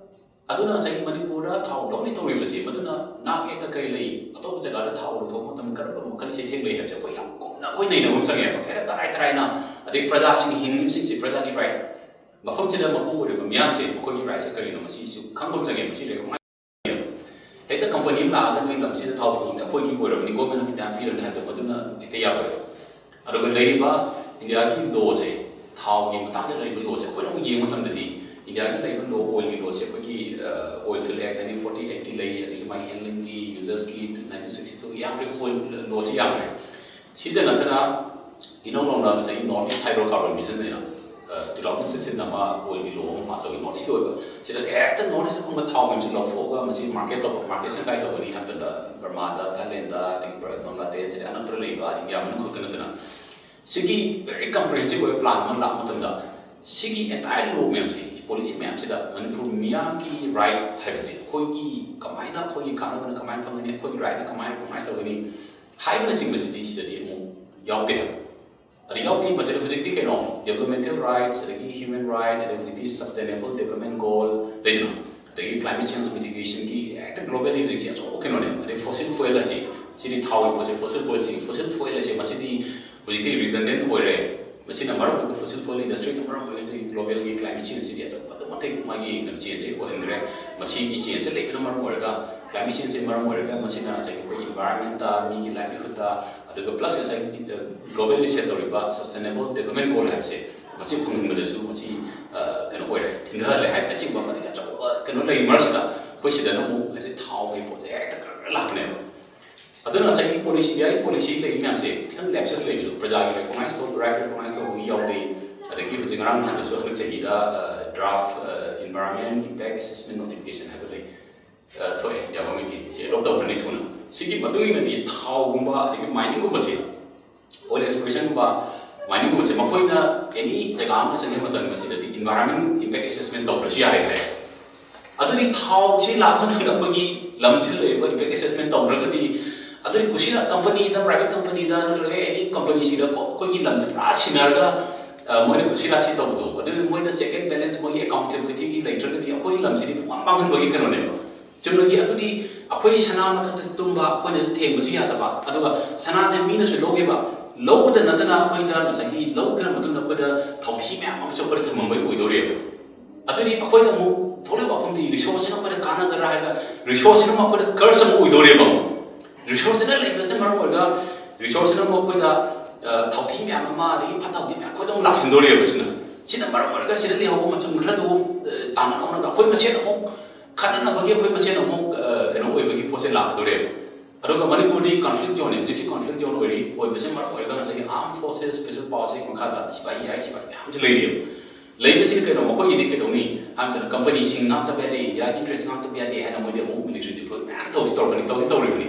ꯑꯗꯨꯅ ꯉꯁꯥꯏꯒꯤ ꯃꯅꯤꯄꯨꯔꯗ ꯊꯥꯎ ꯂꯧꯅꯤ ꯇꯧꯔꯤꯕꯁꯤ, ꯃꯗꯨꯅ ꯅꯥꯛ ꯌꯦꯠꯇ ꯀꯔꯤ ꯂꯩ, ꯑꯇꯣꯞꯄ ꯖꯒꯥꯗ ꯊꯥꯎ ꯂꯧꯊꯣꯛꯄ ꯃꯇꯝꯗ ꯀꯔꯝꯕ ꯃꯈꯜ ꯆꯩꯊꯦꯡ ꯂꯩ ꯍꯥꯏꯕꯁꯦ ꯑꯩꯈꯣꯏ ꯌꯥꯝ ꯀꯨꯞꯅ ꯑꯩꯈꯣꯏ ꯅꯩꯅꯕ ꯑꯃ ꯆꯪꯉꯦꯕ꯫ ꯍꯦꯟꯅ ꯇꯔꯥꯏ ꯇꯔꯥꯏꯅ, ꯑꯗꯩ ꯄ꯭ꯔꯖꯥꯁꯤꯡꯅ ꯍꯤꯡꯉꯤꯕꯁꯤꯡꯁꯦ, ꯄ꯭ꯔꯖꯥꯒꯤ ꯔꯥꯏꯠ, ꯃꯐꯝꯁꯤꯗ ꯃꯄꯨ ꯑꯣꯏꯔꯤꯕ ꯃꯤꯌꯥꯝꯁꯦ, ꯃꯈꯣꯏꯒꯤ ꯔꯥꯏꯠꯁꯦ ꯀꯔꯤꯅꯣ, ꯃꯁꯤꯁꯨ ꯈꯪꯕ ꯑꯃ ꯆꯪꯉꯦ꯫ ꯃꯁꯤ ꯔꯦꯀꯣꯒꯅꯥꯏꯖ ꯍꯦꯛꯇ ꯀꯝꯄꯅꯤ ꯑꯃ ꯂꯥꯛꯑꯒ ꯅꯣꯏ ꯂꯝꯁꯤꯗ ꯊꯥꯎ ꯐꯪꯉꯝꯅꯤ, ꯑꯩꯈꯣꯏꯒꯤ ꯑꯣꯏꯔꯕꯅꯤ, ꯒꯣꯔꯃꯦꯟ ꯑꯣꯐ ꯏꯟꯗꯤꯌꯥ ꯄꯤꯔꯕꯅꯤ ꯍꯥꯏꯕꯗꯣ ꯃꯗꯨꯅ ꯍꯦꯛꯇ ꯌꯥꯔꯣꯏ꯫ ꯑꯗꯨꯒ ꯂꯩꯔꯤꯕ ꯏꯟꯗꯤꯌꯥꯒꯤ ꯂꯣꯁꯦ, ꯊꯥꯎꯒꯤ ꯃꯇꯥꯡꯗ ꯂꯩꯔꯤꯕ ꯂꯣꯁꯦ ꯑꯩꯈꯣꯏꯅ ꯑꯃꯨꯛ ꯌꯦꯡꯕ ꯃꯇꯝꯗꯗꯤ, ꯏꯟꯗꯤꯌꯥꯒꯤ ꯂꯩꯔꯤꯕ ꯂꯣ, ꯑꯣꯏꯜꯒꯤ ꯂꯣꯁꯦ ꯑꯩꯈꯣꯏꯒꯤ, ꯑ, ꯑꯣꯏꯜ ꯐꯤꯜ ꯑꯦꯛ nineteen forty eight ꯀꯤ ꯂꯩ, ꯑꯗꯒꯤ ꯃꯥꯒꯤ ꯍꯦꯟꯗꯂꯤꯡꯒꯤ, ꯌꯨꯖꯔꯁꯀꯤ nineteen sixty two ꯒꯤ ꯌꯥꯝꯈ꯭ꯔꯦ, ꯑꯣꯏꯜ ꯂꯣꯁꯤ ꯌꯥꯝꯈ꯭ꯔꯦ꯫ ꯁꯤꯗ ꯅꯠꯇꯅ ꯏꯅꯧ ꯅꯧꯅ ꯉꯁꯥꯏꯒꯤ ꯅꯣꯔꯠ ꯏꯁ ꯍꯥꯏꯗ꯭ꯔꯣ ꯀꯥꯔꯕꯟ ꯚꯤꯖꯟ ꯍꯥꯏꯅ, ꯇꯨ ꯊꯥꯎꯖꯟ ꯁꯤꯛꯁꯇꯤꯟꯗ ꯑꯃ ꯑꯣꯏꯜꯒꯤ ꯂꯣ ꯑꯃ ꯄꯥꯁ ꯇꯧꯏ ꯅꯣꯔꯠ ꯏꯁꯀꯤ ꯑꯣꯏꯕ꯫ ꯁꯤꯗ ꯍꯦꯛꯇ ꯅꯣꯔꯠ ꯏꯁ ꯑꯐꯪꯕ ꯊꯥꯎ ꯃꯌꯥꯝꯁꯤ ꯂꯧꯊꯣꯛꯑꯒ ꯃꯁꯤ ꯃꯥꯔꯀꯦꯠ ꯇꯧꯕ, ꯃꯥꯔꯀꯦꯠꯁꯤꯅ ꯀꯥꯏ ꯇꯧꯒꯅꯤ ꯍꯥꯏꯕ ꯃꯇꯝꯗ ꯕꯔꯃꯥꯗ, ꯊꯥꯏꯂꯦꯟꯗ, ꯑꯗꯒꯤ ꯕꯪꯒ꯭ꯂꯥꯗꯦꯁ, ꯑꯗꯩ ꯑꯅꯛꯄꯗ ꯂꯩꯕ ꯏꯟꯗꯤꯌꯥ ꯃꯅꯨꯡ ꯈꯛꯇ ꯅꯠꯇꯅ ꯁꯤꯒꯤ ꯚꯦꯔꯤ ꯀꯝꯄ꯭ꯔꯤꯍꯦꯟꯁꯤꯞ ꯑꯣꯏꯕ ꯄ꯭ꯂꯥꯟ ꯑꯃ ꯂꯥꯛꯄ ꯃꯇꯝꯗ ꯁꯤꯒꯤ ꯑꯦꯟꯇꯥꯌꯔ ꯂꯣ ꯃꯌꯥꯝꯁꯤ, ꯄꯣꯂꯤꯁꯤ ꯃꯌꯥꯝꯁꯤꯗ ꯃꯅꯤꯄꯨꯔ ꯃꯤꯌꯥꯝꯒꯤ ꯔꯥꯏꯠ ꯍꯥꯏꯕꯁꯦ, ꯑꯩꯈꯣꯏꯒꯤ ꯀꯃꯥꯏꯅ, ꯑꯩꯈꯣꯏꯒꯤ ꯀꯥꯟꯅꯕꯅ ꯀꯃꯥꯏꯅ ꯐꯪꯒꯅꯤ, ꯑꯩꯈꯣꯏꯒꯤ ꯔꯥꯏꯠꯅ ꯀꯃꯥꯏꯅ ꯔꯤꯀꯣꯛꯅꯥꯏꯁ ꯇꯧꯒꯅꯤ ꯍꯥꯏꯕꯅꯆꯤꯡꯕꯁꯤꯗꯤ ꯁꯤꯗꯗꯤ ꯑꯃꯨꯛ ꯌꯥꯎꯗꯦ ꯍꯥꯏꯕ꯫ ꯑꯗ ꯌꯥꯎꯗꯦ ꯃꯊꯛꯇ ꯍꯧꯖꯤꯛꯇꯤ ꯀꯩꯅꯣ, ꯗꯦꯕꯂꯞꯃꯦꯟꯇꯦꯜ ꯔꯥꯏꯠꯁ, ꯑꯗꯒꯤ ꯍ꯭ꯌꯨꯃꯦꯟ ꯔꯥꯏꯠ, ꯑꯗꯩ ꯍꯧꯖꯤꯛꯇꯤ ꯁꯁꯇꯦꯅꯦꯕꯜ ꯗꯦꯕꯂꯞꯃꯦꯟ ꯒꯣꯜ ꯂꯩꯗꯅ, ꯑꯗꯒꯤ ꯀ꯭ꯂꯥꯏꯃꯦꯠ ꯆꯦꯟꯖ ꯃꯤꯇꯤꯒꯦꯁꯟꯒꯤ ꯍꯦꯛꯇ ꯒ꯭ꯂꯣꯕꯦꯜꯂꯤ ꯍꯧꯖꯤꯛꯁꯦ ꯑꯆꯧꯕ ꯀꯩꯅꯣꯅꯦ꯫ ꯑꯗꯩ ꯐꯣꯁꯤꯜ ꯐ꯭ꯌꯨꯑꯦꯜ ꯍꯥꯏꯁꯦ, ꯁꯤꯗꯤ ꯊꯥꯎꯒꯤ ꯄꯣꯠꯁꯦ, ꯐꯣꯁꯤꯜ ꯐ꯭ꯌꯨꯑꯦꯜꯁꯤ, ꯐꯣꯁꯤꯜ ꯐ꯭ꯌꯨꯑꯦꯜ ꯑꯁꯦ ꯃꯁꯤꯗꯤ ꯍꯧꯖꯤꯛꯇꯤ ꯔꯤꯗꯟꯗꯦꯟ ꯑꯣꯏꯔꯦ꯫ ꯃꯁꯤꯅ ꯃꯔꯝ ꯑꯣꯏꯔꯒ ꯐꯣꯁꯤꯜ ꯐ꯭ꯌꯨꯑꯦꯜ ꯏꯟꯗꯁꯇ꯭ꯔꯤꯅ ꯃꯔꯝ ꯑꯣꯏꯔꯒ ꯍꯧꯖꯤꯛ ꯒ꯭ꯂꯣꯕꯦꯜꯒꯤ ꯀ꯭ꯂꯥꯏꯃꯦꯠ ꯆꯦꯟꯖꯁꯤꯗꯤ ꯑꯆꯧꯕ ꯑꯗꯨꯛꯀꯤ ꯃꯇꯤꯛ ꯃꯥꯒꯤ ꯀꯩꯅꯣ ꯆꯦꯟꯖꯁꯦ ꯑꯣꯏꯍꯟꯈ꯭ꯔꯦ꯫ ꯃꯁꯤꯒꯤ ꯆꯦꯟꯖꯁꯦ ꯂꯩꯕꯅ ꯃꯔꯝ ꯑꯣꯏꯔꯒ, ꯀ꯭ꯂꯥꯏꯃꯦꯠ ꯆꯦꯟꯖꯁꯦ ꯃꯔꯝ ꯑꯣꯏꯔꯒ ꯃꯁꯤꯅ ꯉꯁꯥꯏꯒꯤ ꯑꯩꯈꯣꯏꯒꯤ ꯏꯟꯚꯥꯏꯔꯣꯟꯃꯦꯟꯇ, ꯃꯤꯒꯤ ꯂꯥꯏꯚꯂꯤꯍꯨꯗꯇ, ꯑꯗꯨꯒ ꯄ꯭ꯂꯁ ꯉꯁꯥꯏ ꯒ꯭ꯂꯣꯕꯦꯜꯂꯤ ꯁꯦꯠ ꯇꯧꯔꯤꯕ ꯁꯁꯇꯦꯅꯦꯕꯜ ꯗꯦꯕꯂꯞꯃꯦꯟ ꯒꯣꯜ ꯍꯥꯏꯕꯁꯦ, ꯃꯁꯤ ꯐꯪꯍꯟꯕꯗꯁꯨ ꯃꯁꯤ ꯑ, ꯀꯩꯅꯣ ꯑꯣꯏꯔꯦ, ꯊꯤꯟꯊꯍꯜꯂꯦ ꯍꯥꯏꯕꯅꯆꯤꯡꯕ ꯑꯃꯗꯤ ꯑꯆꯧꯕ ꯀꯩꯅꯣ ꯂꯩ ꯃꯔꯛꯁꯤꯗ ꯑꯩꯈꯣꯏ ꯁꯤꯗꯅ ꯑꯃꯨꯛ ꯉꯁꯥꯏ ꯊꯥꯎꯒꯤ ꯄꯣꯠꯁꯦ ꯍꯦꯛꯇ ꯈꯔ ꯂꯥꯛꯄꯅꯦꯕ꯫ ꯑꯗꯨꯅ ꯉꯁꯥꯏꯒꯤ ꯄꯣꯂꯤꯁꯤ, ꯏꯟꯗꯤꯌꯥꯒꯤ ꯄꯣꯂꯤꯁꯤ ꯂꯩ ꯃꯌꯥꯝꯁꯦ ꯈꯤꯇꯪ ꯂꯦꯞꯁꯦꯁ ꯂꯩꯕꯗꯣ, ꯄ꯭ꯔꯖꯥꯒꯤ ꯔꯤꯀꯣꯛꯅꯥꯏꯁ ꯇꯧꯕ, ꯔꯥꯏꯠ ꯔꯤꯀꯣꯛꯅꯥꯏꯁ ꯇꯧꯕꯒꯤ ꯌꯥꯎꯗꯦ꯫ ꯑꯗꯒꯤ ꯍꯧꯖꯤꯛ ꯉꯔꯥꯡ ꯅꯍꯥꯟꯗꯁꯨ ꯍꯟꯗꯛ ꯆꯍꯤꯗ draft environment impact assessment notification ꯍꯥꯏꯕ ꯂꯩ, ꯑ, ꯊꯣꯛꯑꯦ, ꯒꯚꯔꯟꯃꯦꯟꯠꯀꯤ꯫ ꯁꯤ ꯑꯦꯗꯣꯞ ꯇꯧꯈ꯭ꯔꯅꯤ ꯊꯨꯅ꯫ ꯁꯤꯒꯤ ꯃꯇꯨꯡ ꯏꯟꯅꯗꯤ ꯊꯥꯎꯒꯨꯝꯕ ꯑꯗꯒꯤ ꯃꯥꯏꯅꯤꯡꯒꯨꯝꯕꯁꯦ, ꯑꯣꯏꯜ ꯑꯦꯛꯁꯄ꯭ꯂꯣꯔꯦꯁꯟꯒꯨꯝꯕ, ꯃꯥꯏꯅꯤꯡꯒꯨꯝꯕꯁꯦ ꯃꯈꯣꯏꯅ ꯑꯦꯅꯤ ꯖꯒꯥ ꯑꯃ ꯆꯪꯕ ꯃꯇꯝꯗ ꯃꯁꯤꯗꯗꯤ ꯏꯟꯚꯥꯏꯔꯣꯟꯃꯦꯟ ꯏꯝꯄꯦꯛ ꯑꯦꯁꯦꯁꯃꯦꯟ ꯇꯧꯗ꯭ꯔꯁꯨ ꯌꯥꯔꯦ ꯍꯥꯏ꯫ ꯑꯗꯨꯗꯤ ꯊꯥꯎꯁꯤ ꯂꯥꯛꯄ ꯃꯇꯝꯗ ꯑꯩꯈꯣꯏꯒꯤ ꯂꯝꯁꯤꯗ ꯂꯩꯔꯤꯕ ꯏꯝꯄꯦꯛ ꯑꯦꯁꯦꯁꯃꯦꯟ ꯇꯧꯗ꯭ꯔꯒꯗꯤ, ꯑꯗꯨꯗꯤ ꯀꯨꯁꯤꯅ ꯀꯝꯄꯅꯤꯗ, ꯄ꯭ꯔꯥꯏꯚꯦꯠ ꯀꯝꯄꯅꯤꯗ ꯅꯠꯇ꯭ꯔꯒ ꯑꯦꯅꯤ ꯀꯝꯄꯅꯤꯁꯤꯗ ꯀꯣ-, ꯑꯩꯈꯣꯏꯒꯤ ꯂꯝꯁꯦ ꯄꯨꯔꯥ ꯁꯤꯟꯅꯔꯒ, ꯑ, ꯃꯣꯏꯅ ꯀꯨꯁꯤ ꯔꯥꯁꯤ ꯇꯧꯕꯗꯣ, ꯑꯗꯨꯗꯤ ꯃꯣꯏꯗ ꯆꯦꯛ ꯑꯦꯟ ꯕꯦꯂꯦꯟꯁ, ꯃꯣꯏꯒꯤ ꯑꯦꯀꯥꯎꯟꯇꯦꯕꯤꯂꯤꯇꯤꯒꯤ ꯂꯩꯇ꯭ꯔꯒꯗꯤ ꯑꯩꯈꯣꯏꯒꯤ ꯂꯝꯁꯤꯗꯤ ꯄꯨꯡꯃꯥꯡ ꯃꯥꯡꯍꯟꯕꯒꯤ ꯀꯩꯅꯣꯅꯦꯕ꯫ ꯆꯨꯝꯅꯒꯤ ꯑꯗꯨꯗꯤ ꯑꯩꯈꯣꯏ ꯁꯅꯥ ꯃꯊꯛꯇ ꯇꯨꯝꯕ, ꯑꯩꯈꯣꯏꯅꯁꯨ ꯊꯦꯡꯕꯁꯨ ꯌꯥꯗꯕ, ꯑꯗꯨꯒ ꯁꯅꯥꯁꯦ ꯃꯤꯅꯁꯨ ꯂꯧꯒꯦꯕ, ꯂꯧꯕꯗ ꯅꯠꯇꯅ ꯑꯩꯈꯣꯏꯗ ꯉꯁꯥꯏꯒꯤ ꯂꯧꯈ꯭ꯔ ꯃꯇꯨꯡꯗ ꯑꯩꯈꯣꯏꯗ ꯊꯥꯎꯊꯤ ꯃꯌꯥꯝ ꯑꯃꯁꯨ ꯑꯩꯈꯣꯏꯗ ꯊꯝꯃꯝꯕꯩ ꯑꯣꯏꯗꯣꯔꯦꯕ꯫ ꯑꯗꯨꯗꯤ ꯑꯩꯈꯣꯏꯗ ꯑꯃꯨꯛ ꯊꯣꯛꯂꯤꯕ ꯋꯥꯐꯝꯗꯤ ꯔꯤꯁꯣꯔꯁꯁꯤꯅ ꯑꯩꯈꯣꯏꯗ ꯀꯥꯟꯅꯒꯗ꯭ꯔꯥ ꯍꯥꯏꯔꯒ ꯔꯤꯁꯣꯔꯁꯁꯤꯅ ꯑꯃꯨꯛ ꯑꯩꯈꯣꯏꯗ ꯀꯔꯁ ꯑꯃꯨꯛ ꯑꯣꯏꯗꯣꯔꯦꯕ꯫ ꯑꯃꯨꯛ ꯔꯤꯁꯣꯔꯁꯁꯤꯅ ꯂꯩꯕꯁꯦ ꯃꯔꯝ ꯑꯣꯏꯔꯒ ꯔꯤꯁꯣꯔꯁꯁꯤꯅ ꯑꯃꯨꯛ ꯑꯩꯈꯣꯏꯗ, ꯑ, ꯊꯥꯎꯊꯤ ꯃꯌꯥꯝ ꯑꯃ ꯑꯗꯒꯤ ꯐꯠꯇ ꯍꯥꯎꯊꯤ ꯃꯌꯥꯝ ꯑꯩꯈꯣꯏꯗ ꯑꯃꯨꯛ ꯂꯥꯛꯁꯤꯟꯗꯣꯔꯦꯕ꯫ ꯁꯤꯅ, ꯁꯤꯅ ꯃꯔꯝ ꯑꯣꯏꯔꯒ ꯁꯤꯗ ꯂꯩꯍꯧꯕ ꯃꯆꯨꯝ ꯈꯔꯗꯨ, ꯑ, ꯇꯥꯟꯅ ꯂꯧꯅꯕ ꯑꯩꯈꯣꯏ ꯃꯁꯦꯟ ꯑꯃꯨꯛ ꯈꯠꯅꯅꯕꯒꯤ ꯑꯩꯈꯣꯏ ꯃꯁꯦꯟ ꯑꯃꯨꯛ, ꯑ, ꯀꯩꯅꯣ ꯑꯣꯏꯕꯒꯤ ꯄꯣꯠꯁꯦ ꯂꯥꯛꯀꯗꯣꯔꯦꯕ꯫ ꯑꯗꯨꯒ ꯃꯅꯤꯄꯨꯔꯗꯤ conflict zoneꯅꯦ, ꯍꯧꯖꯤꯛꯁꯤ conflict zone ꯑꯣꯏꯔꯤ꯫ ꯑꯣꯏꯕꯁꯦ ꯃꯔꯝ ꯑꯣꯏꯔꯒ ꯉꯁꯥꯏꯒꯤ armed forces, special powersꯁꯤ ꯃꯈꯥꯗ ꯁꯤꯐꯥꯏ, ꯍꯤꯌꯥꯏ ꯁꯤꯐꯥꯏ ꯃꯌꯥꯝꯁꯤ ꯂꯩꯔꯤꯕ꯫ ꯂꯩꯕꯁꯤꯅ ꯀꯩꯅꯣ, ꯃꯈꯣꯏꯒꯤꯗꯤ ꯀꯩꯗꯧꯅꯤ ꯍꯥꯏꯕ ꯃꯇꯝꯗ, companyꯁꯤꯡ ꯉꯥꯛꯇꯕ ꯌꯥꯗꯦ, India interest ꯉꯥꯛꯇꯕ ꯌꯥꯗꯦ ꯍꯥꯏꯅ ꯃꯣꯏꯗꯤ ꯑꯃꯨꯛ military deploy ꯃꯌꯥꯝ ꯇꯧꯁꯤ ꯇꯧꯔꯛꯀꯅꯤ, ꯇꯧꯁꯤ ꯇꯧꯔꯤꯕꯅꯤ꯫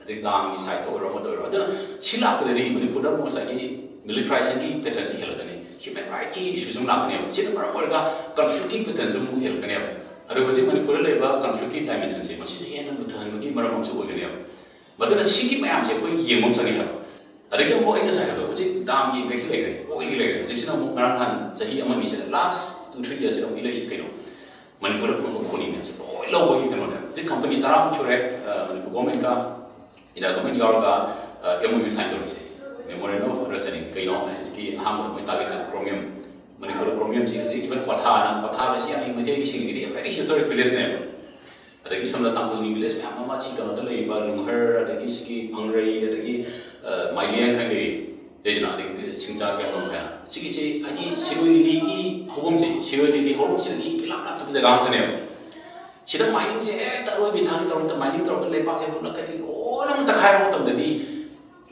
ꯍꯧꯖꯤꯛ ꯗꯥꯝꯒꯤ sideꯇ ꯑꯣꯏꯔꯣ, ꯑꯃꯗ ꯑꯣꯏꯔꯣ꯫ ꯑꯗꯨꯅ ꯁꯤ ꯂꯥꯛꯄꯗꯗꯤ ꯃꯅꯤꯄꯨꯔꯗ ꯑꯃꯨꯛ ꯉꯁꯥꯏꯒꯤ militarization patternꯁꯤ ꯍꯦꯜꯂꯛꯀꯅꯤ, human rightꯀꯤ issueꯁꯨ ꯑꯃꯨꯛ ꯂꯥꯛꯀꯅꯦꯕ꯫ ꯁꯤꯅ ꯃꯔꯝ ꯑꯣꯏꯔꯒ conflictꯀꯤ patternꯁꯨ ꯑꯃꯨꯛ ꯍꯦꯜꯂꯛꯀꯅꯦꯕ꯫ ꯑꯗꯨꯒ ꯍꯧꯖꯤꯛ ꯃꯅꯤꯄꯨꯔꯗ ꯂꯩꯔꯤꯕ conflictꯀꯤ dimensionꯁꯦ ꯃꯁꯤꯅ ꯍꯦꯟꯅ ꯂꯨꯊꯍꯟꯕꯒꯤ ꯃꯔꯝ ꯑꯃꯁꯨ ꯑꯣꯏꯒꯅꯦꯕ꯫ ꯃꯗꯨꯅ ꯁꯤꯒꯤ ꯃꯌꯥꯝꯁꯦ ꯑꯩꯈꯣꯏ ꯌꯦꯡꯕ ꯑꯃ ꯆꯪꯉꯤ ꯍꯥꯏꯕ꯫ ꯑꯗꯒꯤ ꯑꯃꯨꯛ ꯑꯩ ꯉꯁꯥꯏ ꯍꯥꯏꯕꯗꯣ, ꯍꯧꯖꯤꯛ ꯗꯥꯝꯒꯤ impactꯁꯤ ꯂꯩꯈ꯭ꯔꯦ, ꯑꯣꯏꯜꯒꯤ ꯂꯩꯈ꯭ꯔꯦ꯫ ꯍꯧꯖꯤꯛꯁꯤꯅ ꯑꯃꯨꯛ ꯉꯔꯥꯡ ꯅꯍꯥꯟ ꯆꯍꯤ ꯑꯃ ꯑꯅꯤꯁꯤꯗ, last two three yearsꯁꯤꯗ ꯑꯃꯨꯛ ꯏꯂꯩꯁꯤ ꯀꯩꯅꯣ, ꯃꯅꯤꯄꯨꯔꯗ ꯐꯪꯕ ꯈꯣꯅꯤ ꯃꯌꯥꯝꯁꯦ ꯂꯣꯏ ꯂꯧꯕꯒꯤ ꯀꯩꯅꯣꯅꯦ꯫ ꯍꯧꯖꯤꯛ company ꯇꯔꯥꯃꯨꯛ ꯁꯨꯔꯦ, ꯑ, ꯃꯅꯤꯄꯨꯔ governmentꯀ India government ꯌꯥꯎꯔꯒ, ꯑ, MOU sign ꯇꯧꯔꯤꯁꯦ꯫ Memorandum of Understanding ꯀꯩꯅꯣ ꯍꯥꯏꯁꯤꯒꯤ ꯑꯍꯥꯟꯕꯗ ꯃꯣꯏ target ꯇꯧꯔꯤꯁꯦ chromium꯫ ꯃꯅꯤꯄꯨꯔꯗ chromiumꯁꯤ ꯍꯧꯖꯤꯛ even ꯀ꯭ꯋꯥꯊꯥꯅ, ꯀ꯭ꯋꯥꯊꯥꯒꯁꯤ ꯌꯥꯝꯅ ꯃꯩꯇꯩꯁꯤꯡꯒꯤꯗꯤ a very historic villageꯅꯦꯕ꯫ ꯑꯗꯒꯤ ꯁꯣꯝꯗ ꯇꯥꯡꯈꯨꯜꯒꯤ village ꯃꯌꯥꯝ ꯑꯃ ꯁꯤ ꯀꯩꯅꯣꯗ ꯂꯩꯔꯤꯕ ꯂꯨꯍꯔ, ꯑꯗꯒꯤ ꯁꯤꯒꯤ ꯐꯪꯔꯩ, ꯑꯗꯒꯤ, ꯑ, ꯃꯥꯏꯂꯦꯡ ꯀꯩꯀꯩ ꯂꯩꯗꯅ, ꯑꯗꯒꯤ ꯁꯤꯡꯖꯥ ꯀꯦꯝꯂꯣꯡ ꯀꯥꯏꯅ꯫ ꯁꯤꯒꯤꯁꯤ ꯍꯥꯏꯗꯤ ꯁꯤꯔꯣꯏ ꯂꯤꯂꯤꯒꯤ ꯍꯧꯐꯝꯁꯦ, ꯁꯤꯔꯣꯏ ꯂꯤꯂꯤ ꯍꯧꯐꯝꯁꯤꯗꯒꯤ ꯏꯂꯥꯞ ꯂꯥꯞꯇꯕ ꯖꯒꯥ ꯉꯥꯛꯇꯅꯦꯕ꯫ ꯁꯤꯗ miningꯁꯦ ꯍꯦꯛꯇ ꯑꯔꯣꯏꯕꯤ ꯊꯥꯡꯒꯤ ꯇꯧꯔꯛꯇ mining ꯇꯧꯔꯒ ꯂꯩꯕꯥꯛꯁꯦ ꯍꯨꯠꯂꯛꯀꯅꯤ, ꯂꯣꯏꯅꯃꯛ ꯇꯛꯈꯥꯏꯔꯕ ꯃꯇꯝꯗꯗꯤ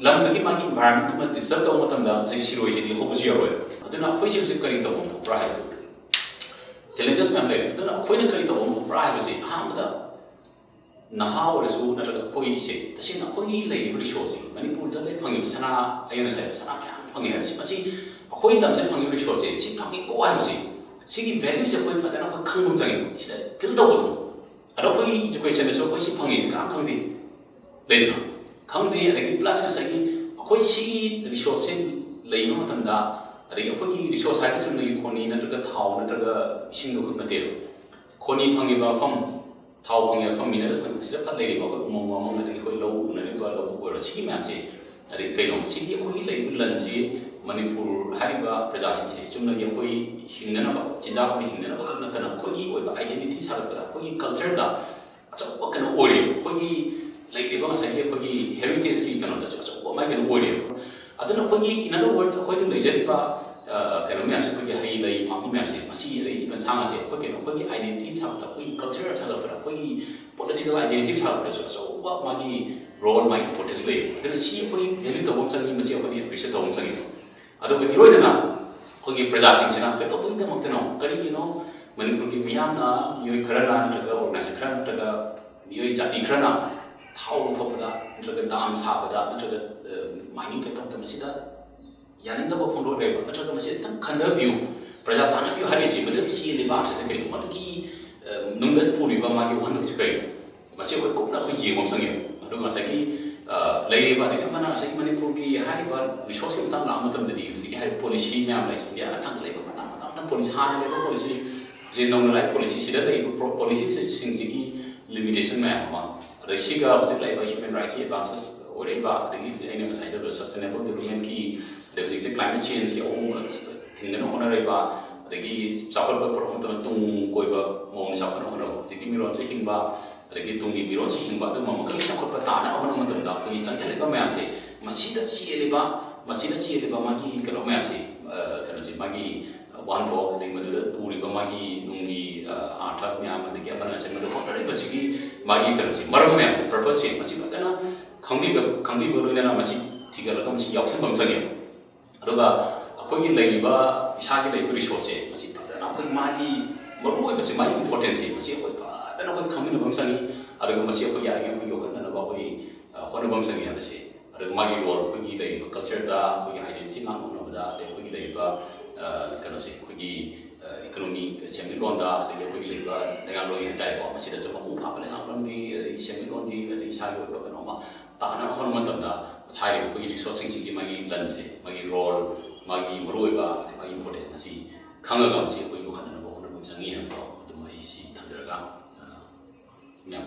ꯂꯝꯗꯨꯒꯤ ꯃꯥꯒꯤ environmentꯇꯨꯃ disturb ꯇꯧꯕ ꯃꯇꯝꯗ ꯉꯁꯥꯏ ꯁꯤꯔꯣꯏꯁꯤꯗꯤ ꯍꯧꯕꯁꯨ ꯌꯥꯔꯣꯏ꯫ ꯑꯗꯨꯅ ꯑꯩꯈꯣꯏꯁꯦ ꯍꯧꯖꯤꯛ ꯀꯔꯤ ꯇꯧꯐꯝ ꯊꯣꯛꯄ꯭ꯔꯥ ꯍꯥꯏꯕ challenges ꯃꯌꯥꯝ ꯂꯩꯔꯦ꯫ ꯑꯗꯨꯅ ꯑꯩꯈꯣꯏꯅ ꯀꯔꯤ ꯇꯧꯐꯝ ꯊꯣꯛꯄ꯭ꯔꯥ ꯍꯥꯏꯕꯁꯦ ꯑꯍꯥꯟꯕꯗ ꯅꯍꯥ ꯑꯣꯏꯔꯁꯨ ꯅꯠꯇ꯭ꯔꯒ ꯑꯩꯈꯣꯏꯁꯦ ꯇꯁꯦꯡꯅ ꯑꯩꯈꯣꯏꯒꯤ ꯂꯩꯔꯤꯕ resourceꯁꯦ, ꯃꯅꯤꯄꯨꯔꯗ ꯂꯩ ꯐꯪꯉꯤꯕ ꯁꯅꯥ, ꯑꯩꯅ ꯉꯁꯥꯏ ꯁꯅꯥ ꯃꯌꯥꯝ ꯐꯪꯉꯦ ꯍꯥꯏꯕꯁꯦ, ꯃꯁꯤ ꯑꯩꯈꯣꯏ ꯂꯝꯁꯤꯗ ꯐꯪꯉꯤꯕ resourceꯁꯦ ꯁꯤ ꯐꯪꯉꯤꯀꯣ ꯍꯥꯏꯕꯁꯦ, ꯁꯤꯒꯤ valueꯁꯦ ꯑꯩꯈꯣꯏ ꯐꯖꯅ ꯑꯩꯈꯣꯏ ꯈꯪꯕ ꯑꯃ ꯆꯪꯉꯦꯕ꯫ ꯁꯤꯗ feel ꯇꯧꯕꯗꯣ꯫ ꯑꯗꯣ ꯑꯩꯈꯣꯏꯒꯤ educationꯗꯁꯨ ꯑꯩꯈꯣꯏ ꯁꯤ ꯐꯪꯉꯤꯁꯦ ꯀꯅꯥꯝ ꯈꯪꯗꯦ, ꯂꯩꯗꯅ? ꯈꯪꯗꯦ꯫ ꯑꯗꯒꯤ plus ꯉꯁꯥꯏꯒꯤ ꯑꯩꯈꯣꯏ ꯁꯤꯒꯤ resourceꯁꯦ ꯂꯩꯕ ꯃꯇꯝꯗ, ꯑꯗꯒꯤ ꯑꯩꯈꯣꯏꯒꯤ resource ꯍꯥꯏꯕ ꯆꯨꯝꯅꯒꯤ ꯈꯣꯅꯤ ꯅꯠꯇ꯭ꯔꯒ ꯊꯥꯎ ꯅꯠꯇ꯭ꯔꯒ ꯏꯁꯤꯡꯗꯣ ꯈꯛ ꯅꯠꯇꯦꯕ꯫ ꯈꯣꯅꯤ ꯐꯪꯉꯤꯕ ꯃꯐꯝ, ꯊꯥꯎ ꯐꯪꯉꯤꯕ ꯃꯐꯝ, mineral ꯐꯪꯉꯤꯕ, ꯁꯤꯗ ꯐꯠ ꯂꯩꯔꯤꯕ ꯑꯩꯈꯣꯏ ꯎꯃꯪ ꯋꯥꯃꯪ, ꯑꯗꯒꯤ ꯑꯩꯈꯣꯏ ꯂꯧ ꯎꯅꯔꯤꯕ ꯂꯧꯕꯨꯛ ꯑꯣꯏꯔꯣ, ꯁꯤꯒꯤ ꯃꯌꯥꯝꯁꯦ, ꯑꯗꯒꯤ ꯀꯩꯅꯣ, ꯁꯤꯒꯤ ꯑꯩꯈꯣꯏꯒꯤ ꯂꯩꯔꯤꯕ ꯂꯟꯁꯤ ꯃꯅꯤꯄꯨꯔ ꯍꯥꯏꯔꯤꯕ ꯄ꯭ꯔꯖꯥꯁꯤꯡꯁꯦ ꯆꯨꯝꯅꯒꯤ ꯑꯩꯈꯣꯏ ꯍꯤꯡꯅꯅꯕ, ꯆꯤꯟꯖꯥꯛ ꯑꯣꯏꯅ ꯍꯤꯡꯅꯅꯕ ꯈꯛ ꯅꯠꯇꯅ ꯑꯩꯈꯣꯏꯒꯤ ꯑꯣꯏꯕ identity ꯁꯥꯒꯠꯄꯗ, ꯑꯩꯈꯣꯏꯒꯤ cultureꯗ ꯑꯆꯧꯕ ꯀꯩꯅꯣ ꯑꯣꯏꯔꯦꯕ꯫ ꯑꯩꯈꯣꯏꯒꯤ ꯂꯩꯔꯤꯕ ꯉꯁꯥꯏꯒꯤ ꯑꯩꯈꯣꯏꯒꯤ heritageꯀꯤ ꯀꯩꯅꯣꯗꯁꯨ ꯑꯆꯧꯕ ꯃꯥꯏ ꯀꯩꯅꯣ ꯑꯣꯏꯔꯦꯕ꯫ ꯑꯗꯨꯅ ꯑꯩꯈꯣꯏꯒꯤ, in other words, ꯑꯩꯈꯣꯏꯗ ꯂꯩꯖꯔꯤꯕ, ꯑ, ꯀꯩꯅꯣ ꯃꯌꯥꯝꯁꯦ, ꯑꯩꯈꯣꯏꯒꯤ ꯍꯩ ꯂꯩ ꯄꯥꯝꯕꯤ ꯃꯌꯥꯝꯁꯦ, ꯃꯁꯤ ꯑꯗꯩ even ꯁꯥ ꯉꯥꯁꯦ, ꯑꯩꯈꯣꯏ ꯀꯩꯅꯣ, ꯑꯩꯈꯣꯏꯒꯤ identity ꯁꯥꯒꯠꯄꯗ, ꯑꯩꯈꯣꯏꯒꯤ culture ꯁꯥꯒꯠꯄꯗ, ꯑꯩꯈꯣꯏꯒꯤ political identity ꯁꯥꯒꯠꯄꯗꯁꯨ ꯑꯆꯧꯕ ꯃꯥꯒꯤ ꯔꯣꯜ, ꯃꯥꯒꯤ ꯏꯝꯄꯣꯔꯇꯦꯟꯁ ꯂꯩ꯫ ꯑꯗꯨꯅ ꯁꯤ ꯑꯩꯈꯣꯏ ꯚꯦꯂ꯭ꯌꯨ ꯇꯧꯕ ꯑꯃ ꯆꯪꯉꯤ, ꯃꯁꯤ ꯑꯩꯈꯣꯏꯅ ꯑꯦꯄ꯭ꯔꯤꯁꯤꯌꯦꯠ ꯇꯧꯕ ꯑꯃ ꯆꯪꯉꯤ꯫ ꯑꯗꯨꯒ ꯏꯔꯣꯏꯅꯅ ꯑꯩꯈꯣꯏꯒꯤ ꯄ꯭ꯔꯖꯥꯁꯤꯡꯁꯤꯅ ꯀꯩꯗꯧꯕꯒꯤꯗꯃꯛꯇꯅꯣ, ꯀꯔꯤꯒꯤꯅꯣ ꯃꯅꯤꯄꯨꯔꯒꯤ ꯃꯤꯌꯥꯝꯅ, ꯃꯤꯑꯣꯏ ꯈꯔꯅ ꯅꯠꯇ꯭ꯔꯒ ꯑꯣꯔꯒꯅꯥꯏꯖꯦꯁꯟ ꯈꯔ ꯅꯠꯇ꯭ꯔꯒ ꯃꯤꯑꯣꯏ ꯖꯥꯇꯤ ꯈꯔꯅ ꯊꯥꯎ ꯂꯧꯊꯣꯛꯄꯗ ꯅꯠꯇ꯭ꯔꯒ ꯗꯥꯝ ꯁꯥꯕꯗ ꯅꯠꯇ꯭ꯔꯒ ꯃꯥꯏꯅꯤꯡ ꯀꯩꯅꯣ ꯇꯧꯕꯗ ꯃꯁꯤꯗ ꯌꯥꯅꯤꯡꯗꯕ ꯐꯣꯡꯗꯣꯛꯂꯦꯕ, ꯅꯠꯇ꯭ꯔꯒ ꯃꯁꯤ ꯈꯤꯇꯪ ꯈꯟꯊꯕꯤꯌꯨ, ꯄ꯭ꯔꯖꯥ ꯇꯥꯟꯅꯕꯤꯌꯨ ꯍꯥꯏꯔꯤꯁꯤ, ꯃꯗꯨ ꯆꯦꯜꯂꯤꯕ ꯑꯥꯔꯊꯁꯦ ꯀꯩꯅꯣ? ꯃꯗꯨꯒꯤ ꯅꯨꯡꯗ ꯄꯨꯔꯤꯕ ꯃꯥꯒꯤ ꯋꯥꯍꯟꯊꯣꯛꯁꯦ ꯀꯩꯅꯣ? ꯃꯁꯤ ꯑꯩꯈꯣꯏ ꯀꯨꯞꯅ ꯑꯩꯈꯣꯏ ꯌꯦꯡꯕ ꯑꯃ ꯆꯪꯉꯦꯕ꯫ ꯑꯗꯨ ꯉꯁꯥꯏꯒꯤ ꯂꯩꯔꯤꯕ, ꯑꯗꯒꯤ ꯑꯃꯅ ꯉꯁꯥꯏꯒꯤ ꯃꯅꯤꯄꯨꯔꯒꯤ ꯍꯥꯏꯔꯤꯕ ꯔꯤꯁꯣꯔꯁꯀꯤ ꯃꯇꯥꯡ ꯂꯥꯛꯄ ꯃꯇꯝꯗꯗꯤ ꯍꯧꯖꯤꯛꯀꯤ ꯍꯥꯏꯔꯤꯕ ꯄꯣꯂꯤꯁꯤ ꯃꯌꯥꯝ ꯂꯩꯁꯦ, ꯏꯟꯗꯤꯌꯥ ꯃꯊꯪꯗ ꯂꯩꯕ ꯃꯇꯥꯡ ꯃꯇꯥꯡꯗ ꯄꯣꯂꯤꯁꯤ, ꯍꯥꯟꯅ ꯂꯩꯕ ꯄꯣꯂꯤꯁꯤ ꯍꯧꯖꯤꯛ ꯅꯧꯅ ꯂꯥꯛꯏ ꯄꯣꯂꯤꯁꯤꯁꯤꯗ ꯂꯩꯔꯤꯕ ꯄꯣꯂꯤꯁꯤꯁꯤꯡꯁꯤꯒꯤ ꯂꯤꯃꯤꯇꯦꯁꯟ ꯃꯌꯥꯝ ꯑꯃ, ꯑꯗꯩ ꯁꯤꯒ ꯍꯧꯖꯤꯛ ꯂꯩꯔꯤꯕ ꯍ꯭ꯌꯨꯃꯦꯟ ꯔꯥꯏꯠꯀꯤ ꯑꯦꯗꯚꯥꯟꯁꯦꯁ ꯑꯣꯏꯔꯛꯏꯕ, ꯑꯗꯒꯤ ꯍꯧꯖꯤꯛ ꯑꯩꯅ ꯉꯁꯥꯏ ꯍꯥꯏꯖꯕ ꯁꯁꯇꯦꯅꯦꯕꯜ ꯗꯤꯕꯂꯞꯃꯦꯟꯠꯀꯤ, ꯑꯗꯩ ꯍꯧꯖꯤꯛꯁꯦ ꯀ꯭ꯂꯥꯏꯃꯦꯠ ꯆꯦꯟꯖꯀꯤ ꯑꯍꯣꯡꯕ ꯊꯤꯡꯅꯅꯕ ꯍꯣꯠꯅꯔꯛꯏꯕ, ꯑꯗꯒꯤ ꯆꯥꯎꯈꯠꯄ ꯄꯨꯔꯛꯄ ꯃꯇꯝꯗ ꯇꯨꯡ ꯀꯣꯏꯕ ꯃꯑꯣꯡꯗ ꯆꯥꯎꯈꯠꯅꯕ ꯍꯣꯠꯅꯕ, ꯍꯧꯖꯤꯛꯀꯤ ꯃꯤꯔꯣꯜꯁꯨ ꯍꯤꯡꯕ, ꯑꯗꯒꯤ ꯇꯨꯡꯒꯤ ꯃꯤꯔꯣꯜꯁꯨ ꯍꯤꯡꯕ, ꯑꯗꯨꯝꯕ ꯃꯈꯜꯒꯤ ꯆꯥꯎꯈꯠꯄ ꯇꯥꯅꯕ ꯍꯣꯠꯅꯕ ꯃꯇꯝꯗ ꯑꯩꯈꯣꯏꯒꯤ ꯆꯪꯁꯤꯜꯂꯛꯏꯕ ꯃꯌꯥꯝꯁꯦ, ꯃꯁꯤꯗ ꯆꯦꯜꯂꯤꯕ, ꯃꯁꯤꯗ ꯆꯦꯜꯂꯤꯕ ꯃꯥꯒꯤ ꯀꯩꯅꯣ ꯃꯌꯥꯝꯁꯦ, ꯀꯩꯅꯣꯁꯦ, ꯃꯥꯒꯤ ꯋꯥꯍꯟꯊꯣꯛ, ꯑꯗꯒꯤ ꯃꯗꯨꯗ ꯄꯨꯔꯤꯕ ꯃꯥꯒꯤ ꯅꯨꯡꯒꯤ ꯑꯥꯔꯊ ꯃꯌꯥꯝ, ꯑꯗꯒꯤ ꯑꯃꯅ ꯁꯦꯝꯕꯗ ꯍꯣꯠꯅꯔꯤꯕꯁꯤꯒꯤ ꯃꯥꯒꯤ ꯀꯩꯅꯣꯁꯦ, ꯃꯔꯝ ꯃꯌꯥꯝꯁꯦ, ꯄꯔꯄꯁꯁꯦ, ꯃꯁꯤ ꯐꯖꯅ ꯈꯪꯕꯤꯕ, ꯈꯪꯕꯤꯕ ꯂꯣꯏꯅꯅ ꯃꯁꯤ ꯊꯤꯒꯠꯂꯒ ꯃꯁꯤ ꯌꯥꯎꯁꯟꯕ ꯑꯃ ꯆꯪꯉꯦꯕ꯫ ꯑꯗꯨꯒ ꯑꯩꯈꯣꯏꯒꯤ ꯂꯩꯔꯤꯕ, ꯏꯁꯥꯒꯤ ꯂꯩꯔꯤꯕ ꯔꯤꯁꯣꯔꯁꯁꯦ, ꯃꯁꯤ ꯐꯖꯅ ꯑꯩꯈꯣꯏ ꯃꯥꯒꯤ ꯃꯔꯨꯑꯣꯏꯕꯁꯦ, ꯃꯥꯒꯤ ꯏꯝꯄꯣꯔꯇꯦꯟꯁꯁꯦ, ꯃꯁꯤ ꯑꯩꯈꯣꯏ ꯐꯖꯅ ꯑꯩꯈꯣꯏ ꯈꯪꯃꯤꯟꯅꯕ ꯑꯃ ꯆꯪꯉꯤ꯫ ꯑꯗꯨꯒ ꯃꯁꯤ ꯑꯩꯈꯣꯏ ꯌꯥꯔꯤꯉꯩ ꯑꯩꯈꯣꯏ ꯌꯣꯛꯈꯠꯅꯅꯕ ꯑꯩꯈꯣꯏ ꯍꯣꯠꯅꯕ ꯑꯃ ꯆꯪꯉꯤ ꯍꯥꯏꯕꯁꯦ꯫ ꯑꯗꯨꯒ ꯃꯥꯒꯤ ꯔꯣꯜ, ꯑꯩꯈꯣꯏꯒꯤ ꯂꯩꯔꯤꯕ ꯀꯜꯆꯔꯗ, ꯑꯩꯈꯣꯏꯒꯤ ꯑꯥꯏꯗꯦꯟꯇꯤꯇꯤ ꯉꯥꯛꯅ ꯍꯣꯠꯅꯕꯗ, ꯑꯗꯩ ꯑꯩꯈꯣꯏꯒꯤ ꯂꯩꯔꯤꯕ ꯀꯩꯅꯣꯁꯦ, ꯑꯩꯈꯣꯏꯒꯤ ꯏꯀꯣꯅꯣꯃꯤ, ꯁꯦꯟꯃꯤꯠꯂꯣꯟꯗ, ꯑꯗꯒꯤ ꯑꯩꯈꯣꯏꯒꯤ ꯂꯩꯔꯤꯕ ꯂꯩꯉꯥꯛꯂꯣꯟꯒꯤ ꯍꯥꯏꯇꯥꯔꯦꯀꯣ, ꯃꯁꯤꯗꯁꯨ ꯃꯄꯨꯡ ꯐꯥꯕ ꯂꯩꯉꯥꯛꯂꯣꯟꯒꯤ, ꯑꯗꯒꯤ ꯁꯦꯟꯃꯤꯠꯂꯣꯟꯒꯤ, ꯑꯗꯒꯤ ꯏꯁꯥꯒꯤ ꯑꯣꯏꯕ ꯀꯩꯅꯣ ꯑꯃ ꯇꯥꯅꯕ ꯍꯣꯠꯅꯕ ꯃꯇꯝꯗ ꯍꯥꯏꯔꯤꯕ ꯑꯩꯈꯣꯏꯒꯤ ꯔꯤꯁꯣꯔꯁꯁꯤꯡꯁꯤꯒꯤ ꯃꯥꯒꯤ ꯂꯟꯁꯦ, ꯃꯥꯒꯤ ꯔꯣꯜ, ꯃꯥꯒꯤ ꯃꯔꯨꯑꯣꯏꯕ, ꯑꯗꯩ ꯃꯥꯒꯤ ꯏꯝꯄꯣꯔꯇꯦꯟꯁ ꯑꯁꯤ ꯈꯪꯉꯒ ꯃꯁꯤ ꯑꯩꯈꯣꯏ ꯌꯣꯛꯈꯠꯅꯅꯕ ꯍꯣꯠꯅꯕ ꯑꯃ ꯆꯪꯉꯤ ꯍꯥꯏꯕꯗꯣ ꯑꯗꯨꯝ ꯑꯩ ꯁꯤ ꯊꯝꯖꯔꯒ, ꯑ, ꯃꯌꯥꯝ